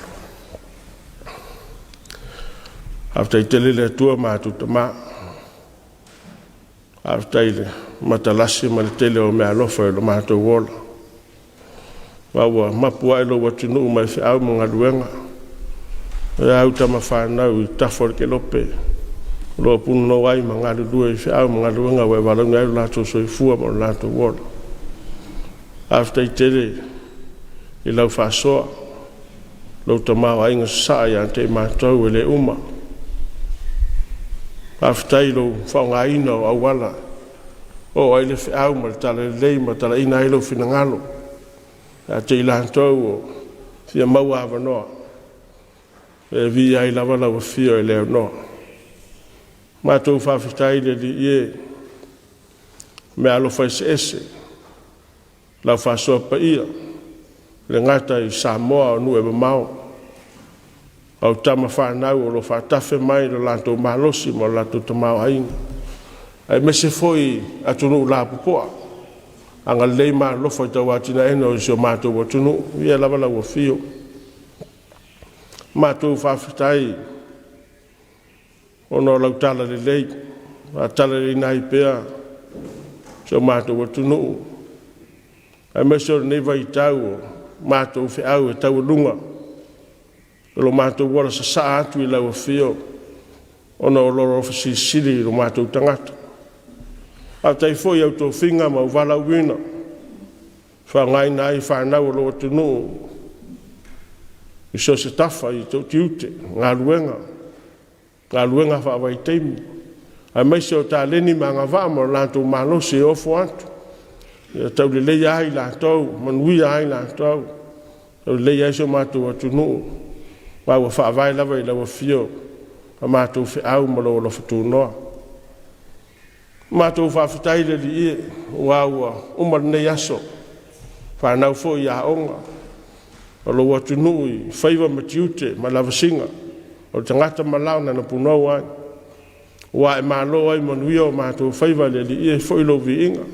Faafetai tele le Atua ma matou Tama, faafetai i le matalasi ma le tele o meaalofa i lo matou ola, ma ua mapu ae lou atunuu mai feau ma galuega, e au tama fanau i tafa o le kelope o lo o punouai ma galulue i feau ma galuega ua e valaauina ai lo latou soifua ma lo latou ola. Faafetai tele i lau faasoa, lou tamaoaiga sasaa ia te i matou e le uma. Faafetai i lou faaaogaina o auala e oo ai le feau ma le talalelei ma talaina ai lou finagalo ia te i latou o fia maua avanoa, e viia ai lava lau afio e le aunoa. Matou faafetai i le Alii e, i meaalofa eseese, lau faasoa paia, e le gata i Samoa a o nuu e mamao, au tama fanau o lo o faatafe mai lo latou malosi ma lo latou tamaoaiga, aemaise foi atunuu lapopoa. Agalelei ma alolofa i le tauatiaeina o si o matou atunuu. Viia lava lau Afio. Matou faafetai ona o lau talalelei ua faatalaleileina ai pea si o matou atunuu, aemaise o lenei vaitau o matou feau e taualuga i lo matou ola sasaa atu i lau Afio ona o lou alofa silisili i lo matou tagata. Faafetai foi i au tofiga ma au valaauina ua faaaogaina ai fanau a lou atunuu i so o se tafa i tiute ma galuega, galuega faavaitaimi, aemaise o taleni ma agavaa ma lo latou malosi e ofo atu e tauleleia ai i latou, manuia ai latou, tauleleia ai si o matou atunuu, ma ua faavae lava i lau Afio a matou feau ma lou alofa tunoa. Matou faafetai le Alii e, aua ua uma lenei aso, fanau foi i aoga o lou atunuu i faiva ma tiute ma lavasiga o le tagata ma lana na punou ai, ua e malo ai manuia o matou faiva le Alii e, foi lou viiga.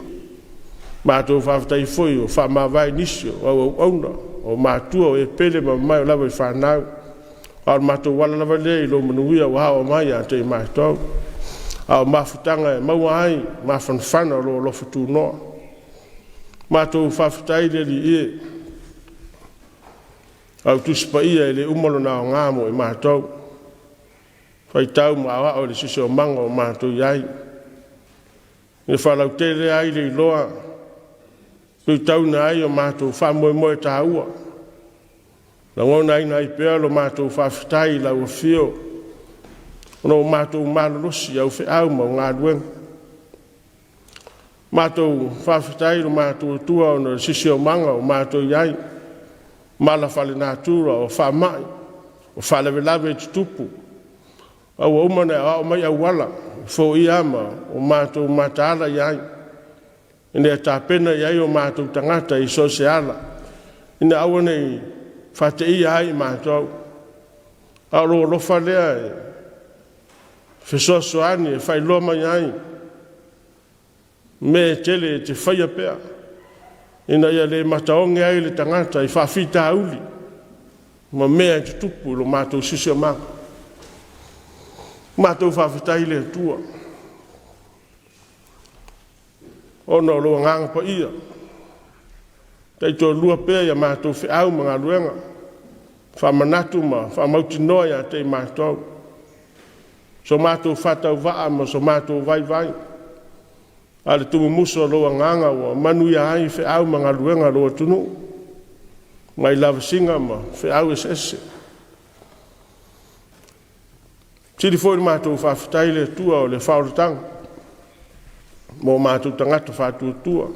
Matou faafetai foi ua faamavae nisi o au auauna, o matua o e pele ma mamae lava i fanau, a o le matou ala lava lea i lou manuia ua aoao mai ia te i matou, a o mafutaga e maua ai mafanafana o lou alofa tunoa. Matou faafetai le Alii e, au Tusi Paia e le uma lona aoga mo i matou, faitau ma aoao i le siosiomaga o matou i ai, e faalautele ai le iloa, luitauina ai o matou faamoemoe taua, lagonaina ai pea lo matou faafetai i lau Afio ona ua matou malolosi i au feau ma au galuega. Matou faafetai i lo matou Atua ona o le siosiomaga ua matou i ai, mala faalenatura o faamai, o faalavelave e tutupu, a ua uma ona e aoao mai auala e foia ma o matou mataala i ai, ina ia tapena i ai o matou tagata i so o se ala, ina ia aua ne i faateia ai i matou, a o lou alofa lea e fesoasoani e faailoa mai ai mea e tele e te faia pea ina ia le mataoge ai le tagata i faafitauli ma mea e tutupu i lo matou siosiomaga. Matou faafetai i le Atua ona o lou Agaga Paia, taitoalua pea i a matou feau ma galuega, faamanatu ma faamautinoa ia te i matou so matou faatauvaa ma so matou vaivai, a o le tumu o lou Agaga ua manuia ai feau ma galuega a lou atunuu mai lavasiga ma feau eseese. Sili foi ona matou faafetai le Atua o le faaolataga mo matou tagata faatuatua,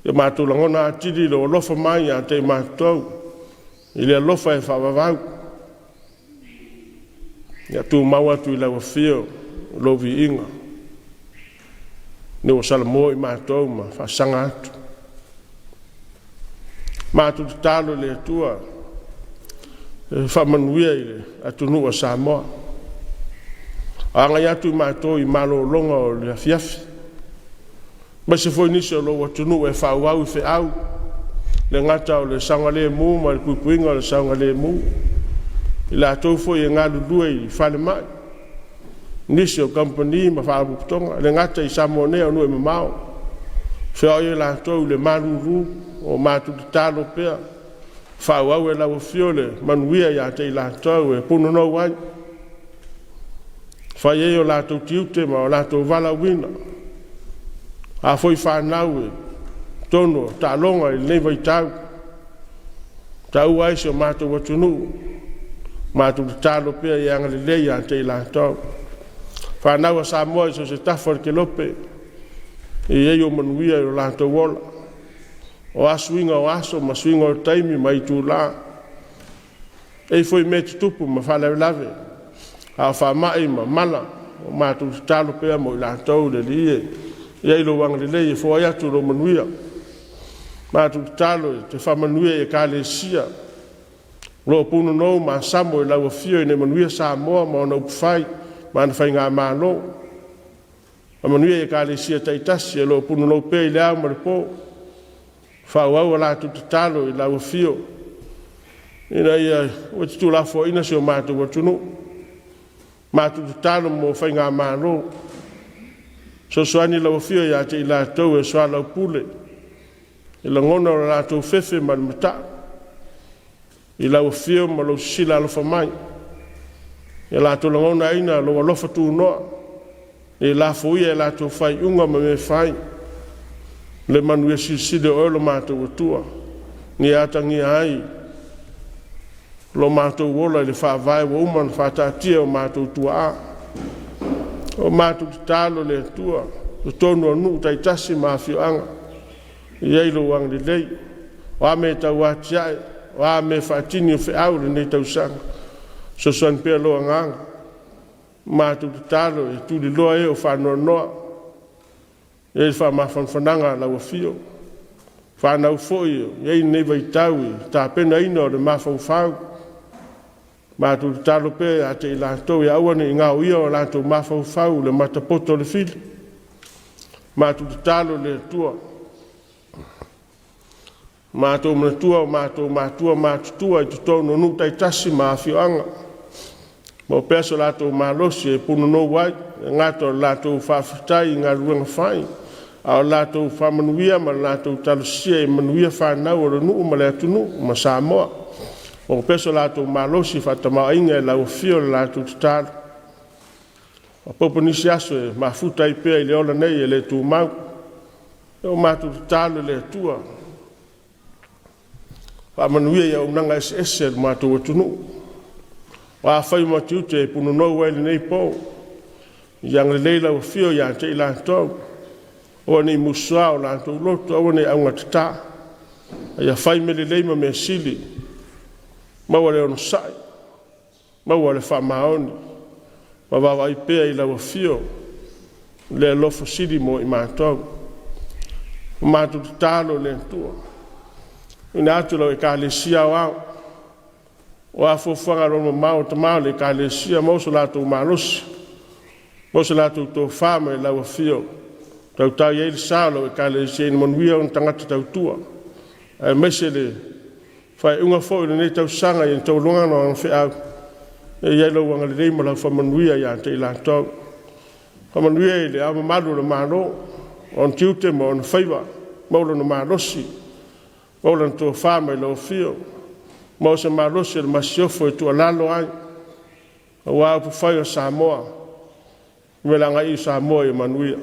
ia matou lagona atili lou alofa mai ia te i matou i le alofa e faavavau. Ia tumau atu i lau Afio lou viiga, ina ua salamo i matou ma faasaga atu. Matou tatalo i le Atua e faamanuia i le atunuu o Samoa. A agai atu matou i malologa o le afiafi, aemaise foi nisi o lou atunuu e faaauau i feau Le gata o le saogalemu ma le puipuiga o le saogalemu. I latou foi e galulue i falemai, nisi o kamupani ma faalapotopotoga, e le gata i Samoa nei a o atunuu e mamao, feoai ai latou i le malulu. O matou tatalo pea, faaauau e lau Afio le manuia ia te i latou e punonou ai, fai ai o latou tiute ma o latou valaauina. A foi fanau i totonu o taaloga i lenei vaitau, taua ai si o matou atunuu, matou tatalo pea ia agalelei ia te i latou. Fanau a Samoa i so o se tafa o le kelope, ia i ai ou manuia i lo latou ola. O a suiga o aso ma suiga o taimi ma itula, e i ai foi mea tutupu ma faalavelave, a o faamai ma mala, matou tatalo pea mo i latou le Alii e i ai lou agalelei e foai atu lou manuia. Matou tatalo e te faamanuia i Ekalesia o lo o punonou ma asamo i lau Afio ina ia manuia Samoa ma ona upufai ma ana faigamalo. Faamanuia i Ekalesia taitasi o lo o punonou pea i le ao ma le po, faaauau a latou tatalo i lau Afio ina ia aua e te tuulafoaiina si o matou atunuu. Matou tatalo mo faigamalo, fesoasoani lau Afio ia te i latou e soalaupule i lagona o le latou fefe ma le mata'u i lau Afio ma lou silasila alofa mai, ia latou lagonaina lou alofa tunoa, ina ia lafoia e latou faaiuga ma mea fai le manuia silisili o Oe lo matou Atua, ina ia atagia ai lo matou ola i le faavae ua uma ona faataatia e o matou tuaa. O matou tatalo le Atua i totonu o nuu taitasi ma afioaga, ia i ai Lou agalelei. O a mea e tau atia'e, o a mea e faatini o feau i lenei tausaga, fesoasoani pea lou Agaga. Matou tatalo e tuliloa e o faanoanoa e i ai le faamafanafanaga a lau Afio. O fanau foi o i ai i lenei vaitau i le tapenaina o le mafaufau, matou tatalo pea ia te i latou ia aua ne i gaoia o latou mafaufau i le matapoto o le fili. Matou tatalo i le Atua, matou manatua o matou matua matutua i totonu o nuu taitasi ma afioaga, maua pea so latou malosi e punonou ai, e le gata o le latou faafetai i galuega fai, a o le latou faamanuia ma le latou talosia ia manuia fanau a le nuu ma le atunuu ma Samoa. Maua pea so latou malosi faatamaoaiga i lau afio ma le latou tatalo. Faaopoopo nisi aso e mafuta ai pea i le ola nei e le tumau. O matou tatalo i le Atua, faamanuia i auaunaga eseese a le matou atunuu. O a faiva ma tiute e punonou ai i lenei po, ia agalelei lau Afio ia te i latou, aua ne i mususa o latou loto, aua ne i augatata, a ia fai mea lelei ma mea sili, maua le onosai, maua le faamaoni ma vaavaai pea i lau Afio le alofa sili mo i matou. Matou tatalo i le Atua, tuuina atu lau Ekalesia Aoao, o a fuafuaga alualumamao a tama o le Ekalesia, maua so latou malosi, maua so latou tofa mai lau Afio e tautai ai le sa o lau Ekalesia ina ia manuia ona tagata tautua, aemaise le faaiuga foi o lenei tausaga i taualuga o ana feau, ia i ai lou agalelei ma lau faamanuia ia te i latou. Faamanuia i Le Ao Mamalu o le Malo, ona tiute ma ona faiva, maua lona malosi, maua lana tofa mai lau Afio, maua se malosi o le Masiofo e tuualalo ai aua upufai o Samoa, le mea o le a agai i ai Samoa ia manuia.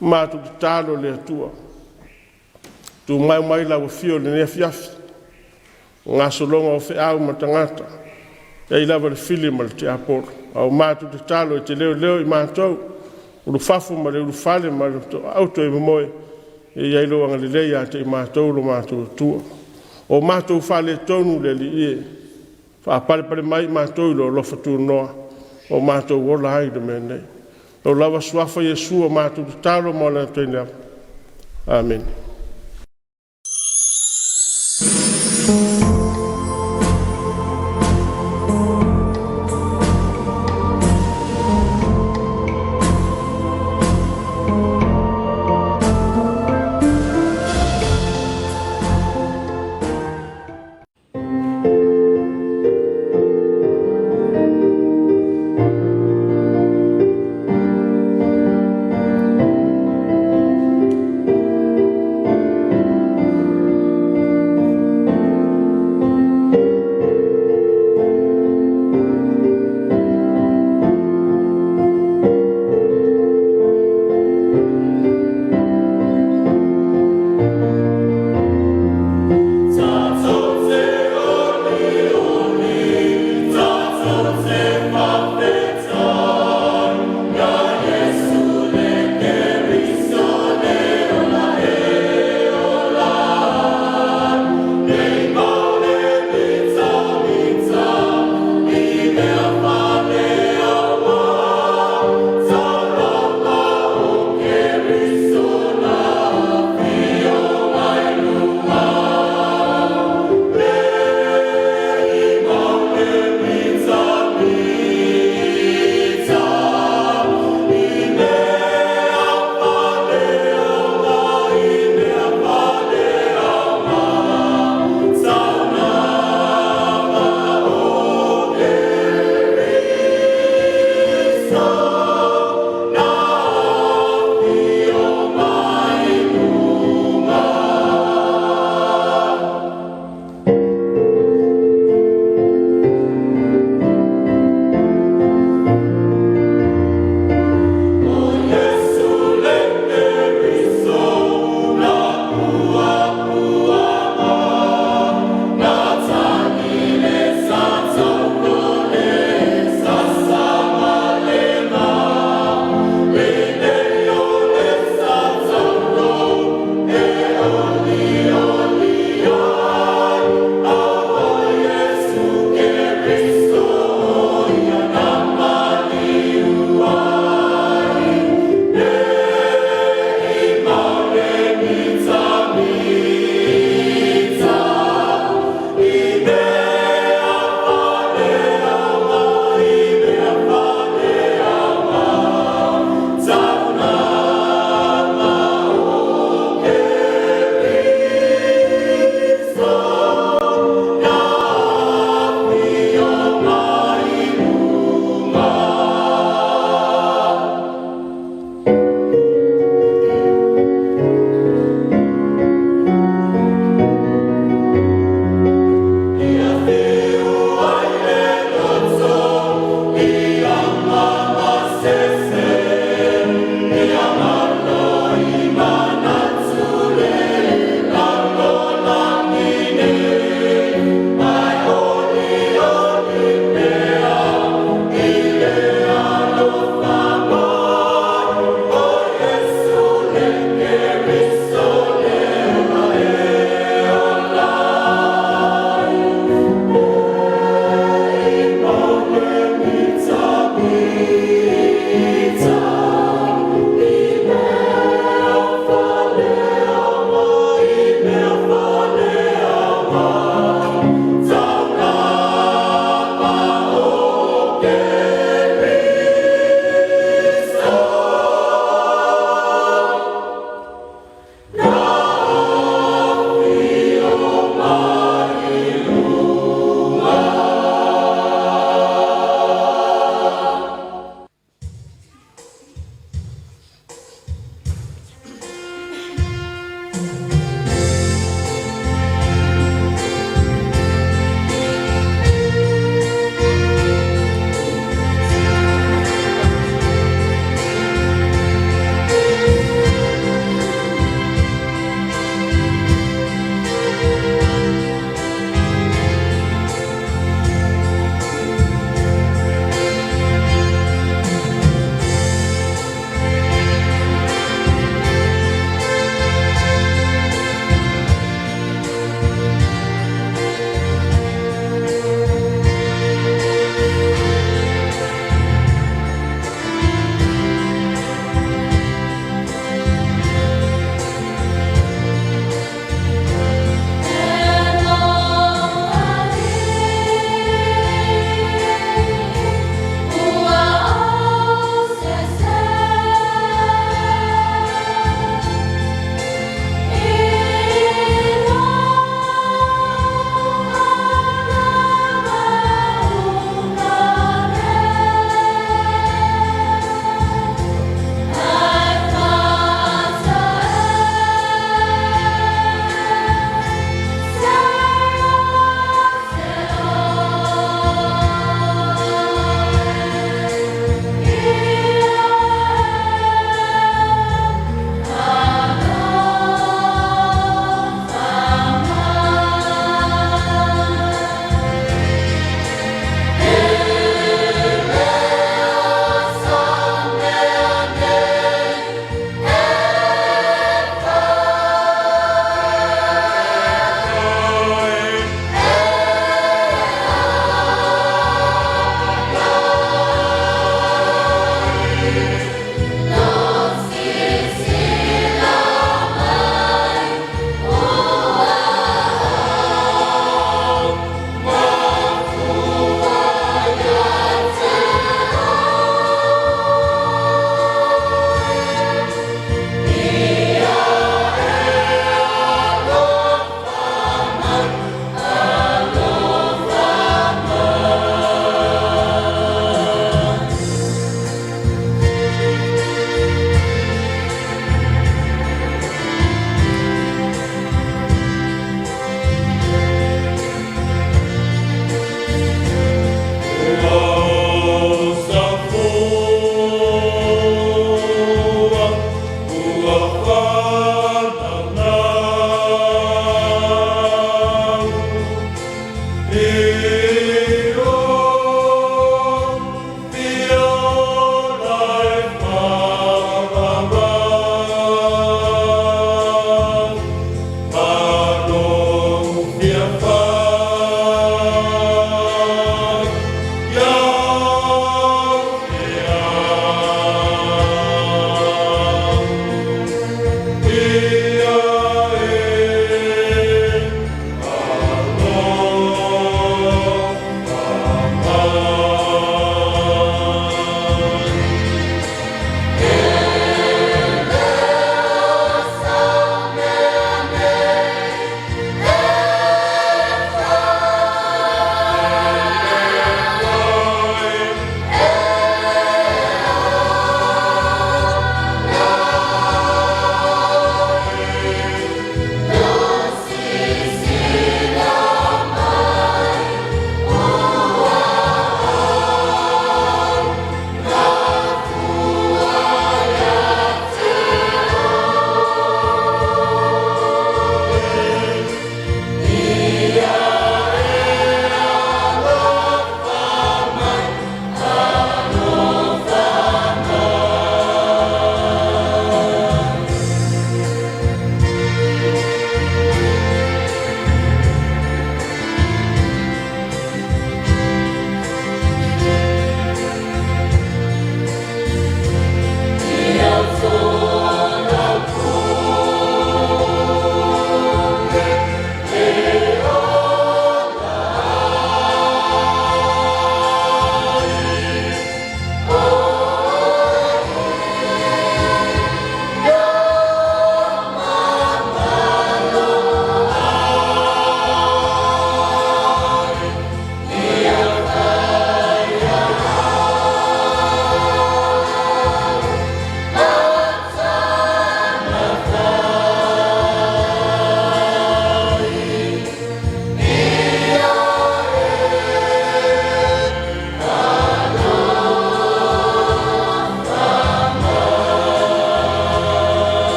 Matou tatalo i le Atua, tumau mai lau Afio i lenei afiafi i le gasologa o feau ma tagata, e i ai lava le fili ma le tiapolo. A o matou tatalo e te leoleo i matou, ulufafo ma le ulufale ma le auto e momoe, ia i ai Lou agalelei ia te i matou lo matou Atua. O matou faaletonu le Alii e, faapalepale mai i matou i Lou alofa tunoa ua matou ola ai i le mea nei. I lou lava Suafa Iesu a matou tatalo ma le Amene.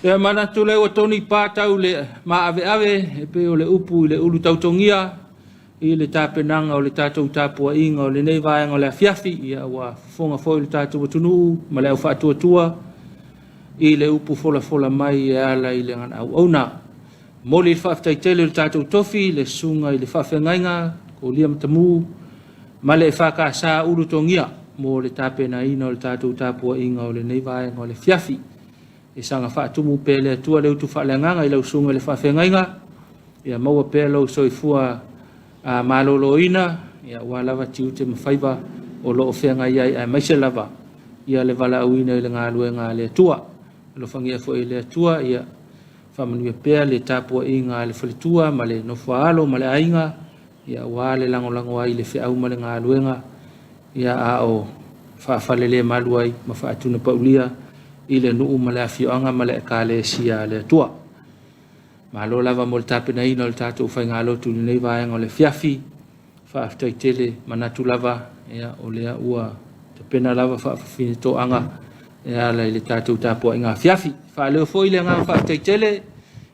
Ia manatu lea ua toni pa tau le maaveave e pei o le upu i le ulu tautogia i le tapenaga o le tatou tapuaiga o lenei vaega o le afiafi. Ia ua fofoga foi le tatou atunuu ma le au faatuatua i le upu folafola mai e ala i le agana auauna. Momoli le faafetai tele i le tatou tofi, le susuga i le faafeagaiga Kolia Matamu ma le EFKS Ulutogia mo le tapenaina o le tatou tapuaiga o lenei vaega o le afiafi. E saga faatumu pea le Atua le utu faaleagaga i lau susuga i le faafeagaiga, ia maua pea lou soifua maloloina, ia aua lava tiute ma faiva o lo o feagai ai, aemaise lava ia le valaauina i le galuega a le Atua. Alofagia foi e le Atua ia faamanuia pea le tapuaiga a le faletua ma le nofoaalo ma le aiga, ia aua le lagolago ai i le feau ma le galuega, ia a o faafalelemalu ai ma faatunapaulia i le nuu ma le afioaga ma le ekalesia a le Atua. Malo lava mo le tapenaina o le tatou faigalotu i lenei vaega o le afiafi. Faafetai tele, manatu lava ia o lea ua tapena lava faafafine toaga e ala i le tatou tapuaiga afiafi. Faaleo foi le agaga faafetai tele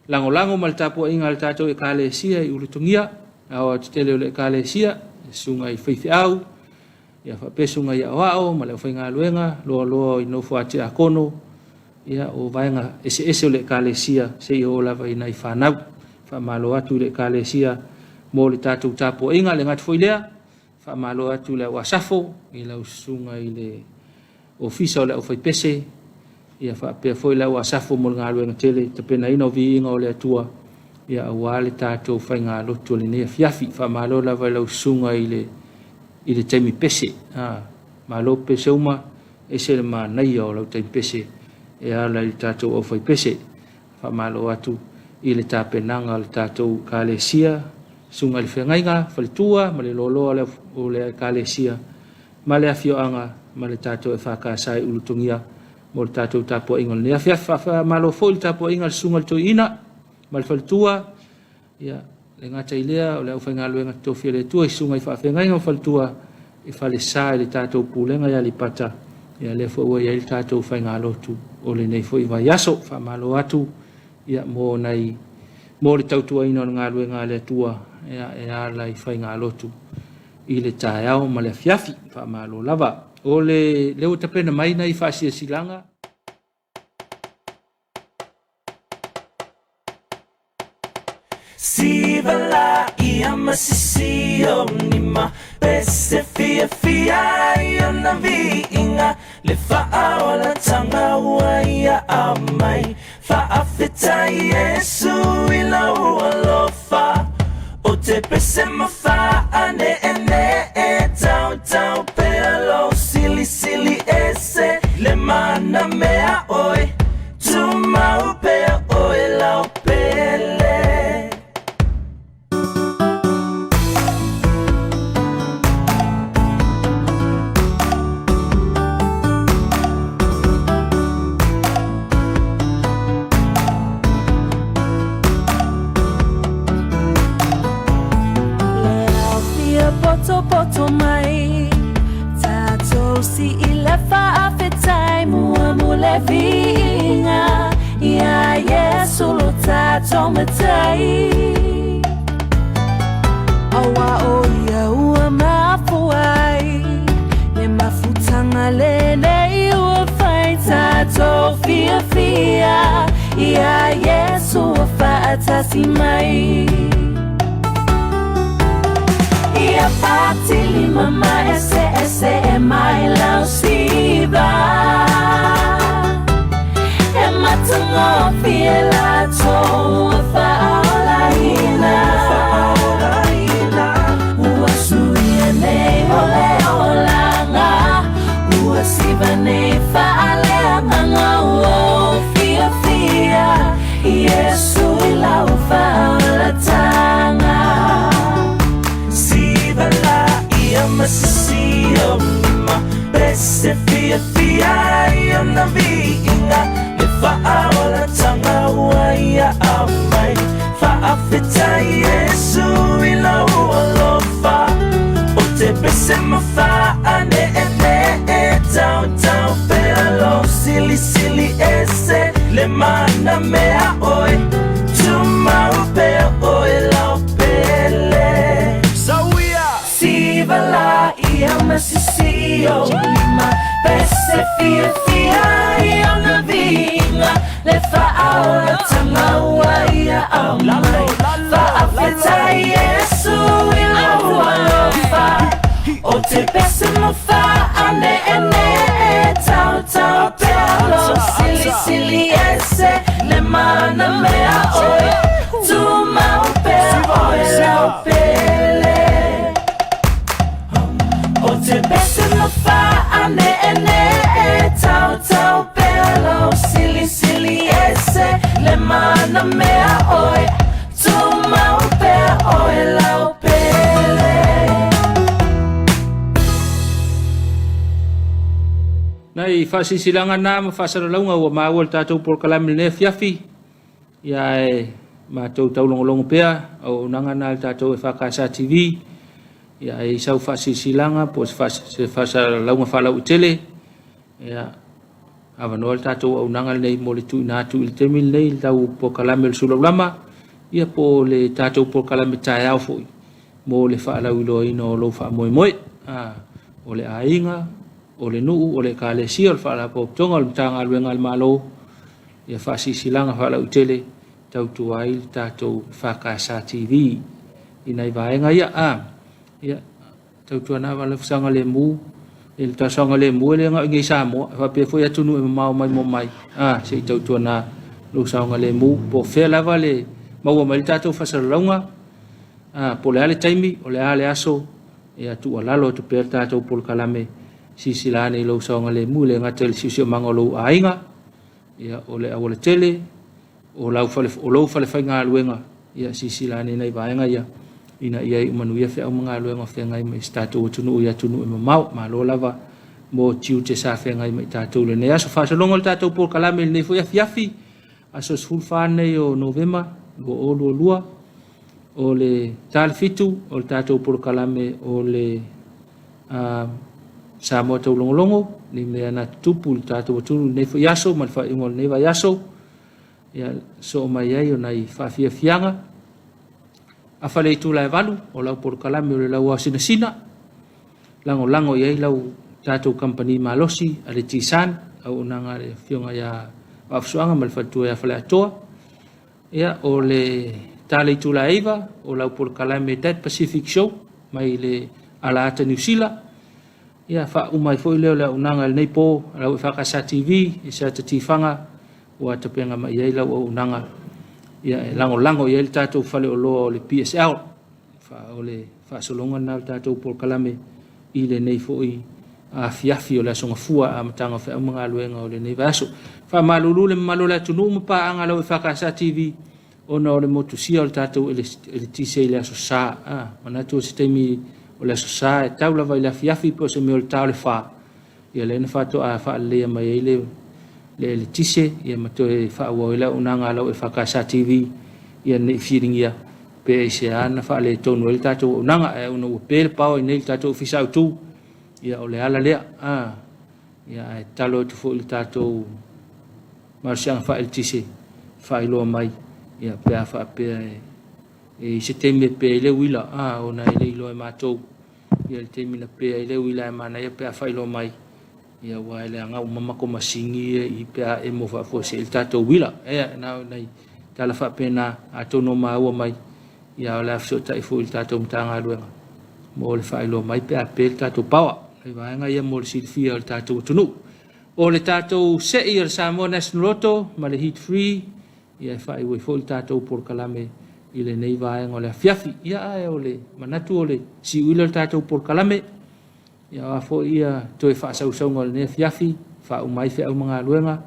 lagolago ma le tapuaiga a le tatou ekalesia i Ulutogia, aoaotetele o le ekalesia, susuga i faifeau, ia faapea susuga i aoao ma le aufaigaluega loaloa i nofo a tiakono, ia o vaega eseese o le ekalesia seia oo lava i nai fanau. Faamalo atu i le ekalesia mo le tatou tapuaiga. Le gata foi lea, faamalo atu i le au asafo i lau susuga i le ofisa o le aufaipese, ia faapea foi le au asafo mo le galuega tele tapenaina o viiga o le Atua, ia aua le tatou faigalotu o lenei afiafi. Faamalo lava i lau susuga i le taimi pese. Malo pese uma, ese le manaia o lau taimi pese e ala i le tatou aufaipese. Faamalo atu i le tapenaga o le tatou ekalesia, susuga i le feagaiga, faletua ma le loaloa o le ekalesia ma le afioaga ma le tatou EFKS i Ulutogia mo le tatou tapuaiga o lenei afiafi. Faamalo foi le tapuaiga a le susuga i le toeaina ma le faletua, ia le gata i lea o le aufaigaluega totofi a le Atua i susuga i faafeagaiga ma faletua i falesa i le tatou pulega i Aleipata, ia lea foi ua i ai le tatou faigalotu o lenei foi vaiaso. Faamalo atu ia mo nai mo le tautuaina o le galuega a le Atua ia e ala i faigalotu i le taeao ma le afiafi. Faamalo lava. O le lea ua tapena mai nai faasiasilaga. Siva la ia masisi o nima pese fia fia ia na viinga le faaolatanga ua ia amai faafetai Yesu i lau alofa o te pese mafaane ene e tau tau pea lou silisili ese le mana mea oe tumau pea oe lau pele. Le ao fia poto poto mai tātou si i le faafetai mua mo le viiga ia Iesu lo tātou matai. Aua o ia ua mafua ai le mafutanga lenei ua fai tātou fiafia ia Iesu ua faatasi mai. Ia fatilima ma ese ese e mai lau siva e matagofie latou ua faaolaina ua suia nei mo le olaga ua siva nei faaleagaga ua ou fiafia Iesu i lau faaolataga. Siva la ia masisi o nima pese fia fia ia na viinga le faaolatanga ua ia amai faafetai Yesu i lau alofa o te pese mafaane ene e tau tau pea lou silisili ese le mana. mana mea ʻoe, Tumau pea ʻoe lau pele. ʻO te pese ma whaaneʻeneʻe, Tautau pea lau silisili ese le mana mea ʻoe, Tumau pea ʻoe lau pele. Nai faasilasilaga na ma faasalalauga ua maua i le tatou polokalame i lenei afiafi, ia ae matou taulogologo pea auaunaga na a le tatou EFKS TV, ia ae i sau faasilasilaga po o se faasalalauga faalauaitele, ia avanoa le tatou auaunaga lenei mo le tuuina atu i le taimi lenei i le tau polokalame o le Sulaulama, ia po o le tatou polokalame taeao foi mo le faalauiloaina o lou faamoemoe, o le aiga, o le nuu, o le Ekalesia, o le Faalapotopotoga, o le Matagaluega a le Malo, ia faasilasilaga faalauaitele tautua ai le tatou EFKS TV i nai vaega ia. Ia, tautuana ava le saogalemu, i le saogalemu e le gao i nei Samoa, e faapea foi atunuu e mamao mai mo mai, se i tautuana lou saogalemu, po o fea lava le maua mai le tatou faasalalauga, po o le a le taimi, o le a le aso, Ia tuualalo atu pea le tatou polokalame, silasila ane i lou saogalemu, e le gata i le siosiomaga o lou aiga, ia, o le aualatele, o lau fale, o lou falefaigaluega, ia silasila ane i nai vaega ia, ina ia iu manuia feau ma galuega o feagai ma si tatou atunuu i atunuu e mamao. Malo lava mo tiute sa feagai ma i tatou i lenei aso. Faasologa o le tatou polokalame i lenei foi afiafi, aso 14 nei o Novema 2022, o le ta le fitu o le tatou polokalame o le Samoa Taulogologo, ni mea na tutupu i le tatou atunuu i lenei foi aso ma le faaiuga o lenei vaiaso, ia soo mai ai o nai faafiafiaga. Afa le itula e 8 o lau polokalame o le Lauao Sinasina, lagolago i ai lau tatou kamupani malosi a le Tisan, auaunaga a le Afioga ia Vaafusuaga ma le Faletua ia Faleatoa. Ia, o le ta le itula e 9 o lau polokalame That Pacific Show mai le alaata Niu Sila. Ia, faauma ai foi lea o le auaunaga i lenei po a lau EFKS TV i se ata tifaga ua tapenga mai ai lau auaunaga. Ia, e lagolago i ai le tatou faleoloa o le PSL. O le faasologa lena o le tatou polokalame i lenei foi afiafi o le Aso Gafua, amataga o feau ma galuega o lenei vaiaso. Faamalulu le mamalu o le atunuu ma paaga lau EFKS TV ona o le motusia o le tatou eletise i le Aso Sa. Manatu o se taimi o le Aso Sa e tau lava i le afiafi po o se mea o le ta o le fa, ia lea na faatoa faaleleia mai ai le eletise, ia ma toe faaauau ai le auaunaga a lau EFKS TV, ia ne i filigia pe aisea na faaletonu ai le tatou auaunaga, ae ona ua pe le power i nei i le tatou ofisa autu, ia o le ala lea. Ia ae tatalo atu foi i le tatou malosiaga faaeletise faailoa mai, ia pe a faapea e i se taimi e pe ai le uila, ona e le iloa e matou ia le taimi na pe ai le uila, e manaia pe a faailoa mai, ia aua e leaga uma matou masini ia i pe a emo faafuasei le tatou uila. Ia na o nai tala faapena, atonu o maua mai, ia o le a fesootai foi i le tatou Matagaluega mo le faailoa mai pe a pe le tatou power. Nai vaega ia mo le silafia o le tatou atunuu. O le tatou sei o le Samoa National Lotto ma le Heat Free, ia e faaiu ai foi le tatou polokalame i lenei vaega o le afiafi. Ia ae o le manatu o le siuila o le tatou polokalame, ia o a foi ia toe faasausauga o lenei afiafi, faauma ai feau ma galuega,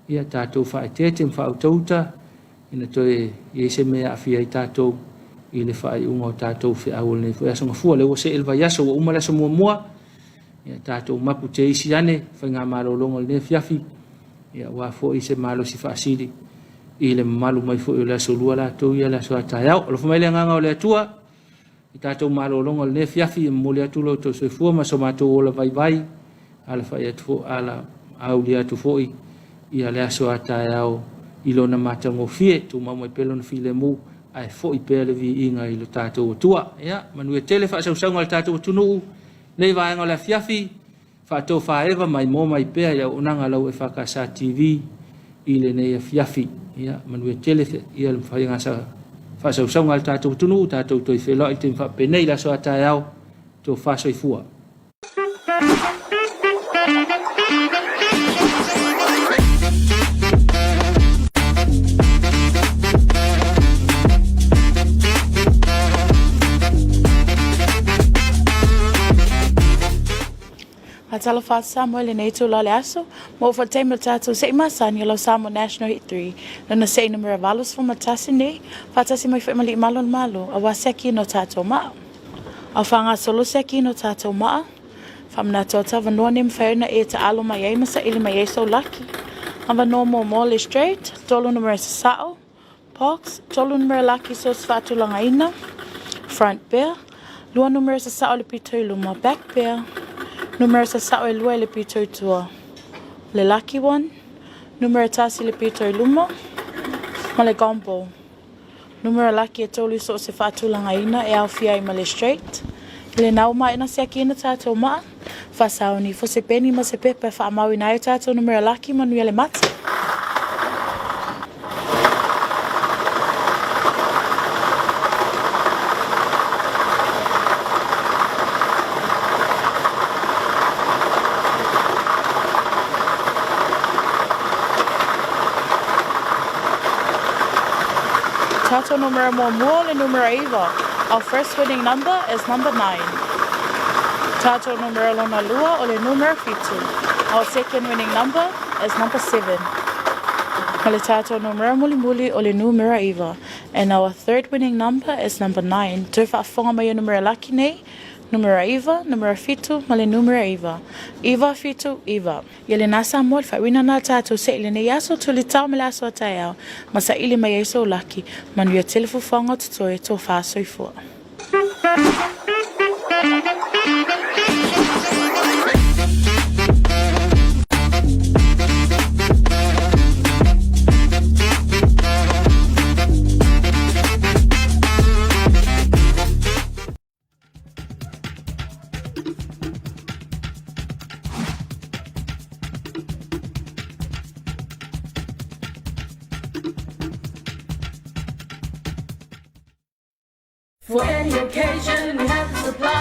ia tatou faaeteete ma faautauta, ina toe i ai se mea e aafia ai tatou i le faaiuga o tatou feau o lenei foi aso gafua. O lea ua see le vaiaso, ua uma le aso muamua, ia tatou mapu te isi ane faigamalologa o lenei afiafi, ia aua foi se malosi faasili i le mamalu mai foi o le aso lua latou ia le aso a taeao. Alofa mai le agaga o le Atua i tatou malologa o lenei afiafi, e momoli atu lo outou soifua ma so matou ola vaivai, alafai atu foi, ala aulia atu foi ia le aso a taeao i lona matagofie, tumau mai pea lona filemu, ae foi pea le viiga i lo tatou Atua. Ia, manuia tele faasausauga a le tatou atunuu nei vaega o le afiafi. Faatofa eva mai mo mai pea i auaunaga a lau EFKS TV i lenei afiafi. Ia, manuia tele ia le faiga faasausauga a le tatou atunuu, tatou toe feiloai i le taimi faapenei i le aso a taeao. Tofa soifua. Faatalofa atu Samoa i lenei itula o le aso, ma ua foi le taimi o le tatou se'i masani o lau Samoa National Hit 3, lona se'i numera 81 nei, faatasi mai foi ma Alii Malu o le Malo, aua se akina o tatou maa. A o faagasolo se akina o tatou maa, faamanatu atu avanoa nei mafai ona e taalo mai ai ma saili mai ai sou laki. Avanoa muamua le straight, tolu numera sasao, Box, tolu numera laki so se faatulagaina, front pair, lua numera sasao i le pito i luma, back pair, numera sasao e lua i le pito i tua, le lucky one, numera tasi i le pito i luma, ma le gombo. Numera laki e tolu i so o se faatulagaina e aofia ai ma le straight. I lena ua maea siaki ina tatou maa, Faasaoni ifo se peni ma se pepa e faamauina ai o tatou numera laki manuia le mata. Tatou numera muamua o le numera iva. Our first winning number is number 9. Tatou numera lona lua o le numera fitu. Our second winning number is number 7. Ma le tatou numera mulimuli o le numera iva. And our third winning number is number 9. Toe faafofoga mai o numera laki nei, numera iva, numera fitu ma le numera iva. Iva, fitu, iva. Ia lena Samoa, le faauiina na tatou se i lenei aso, tulitao ma le aso a taeao, ma saili mai ai sou laki, manuia tele fuafuaga o totoe, tofa soifua. For any occasion, we have the supply.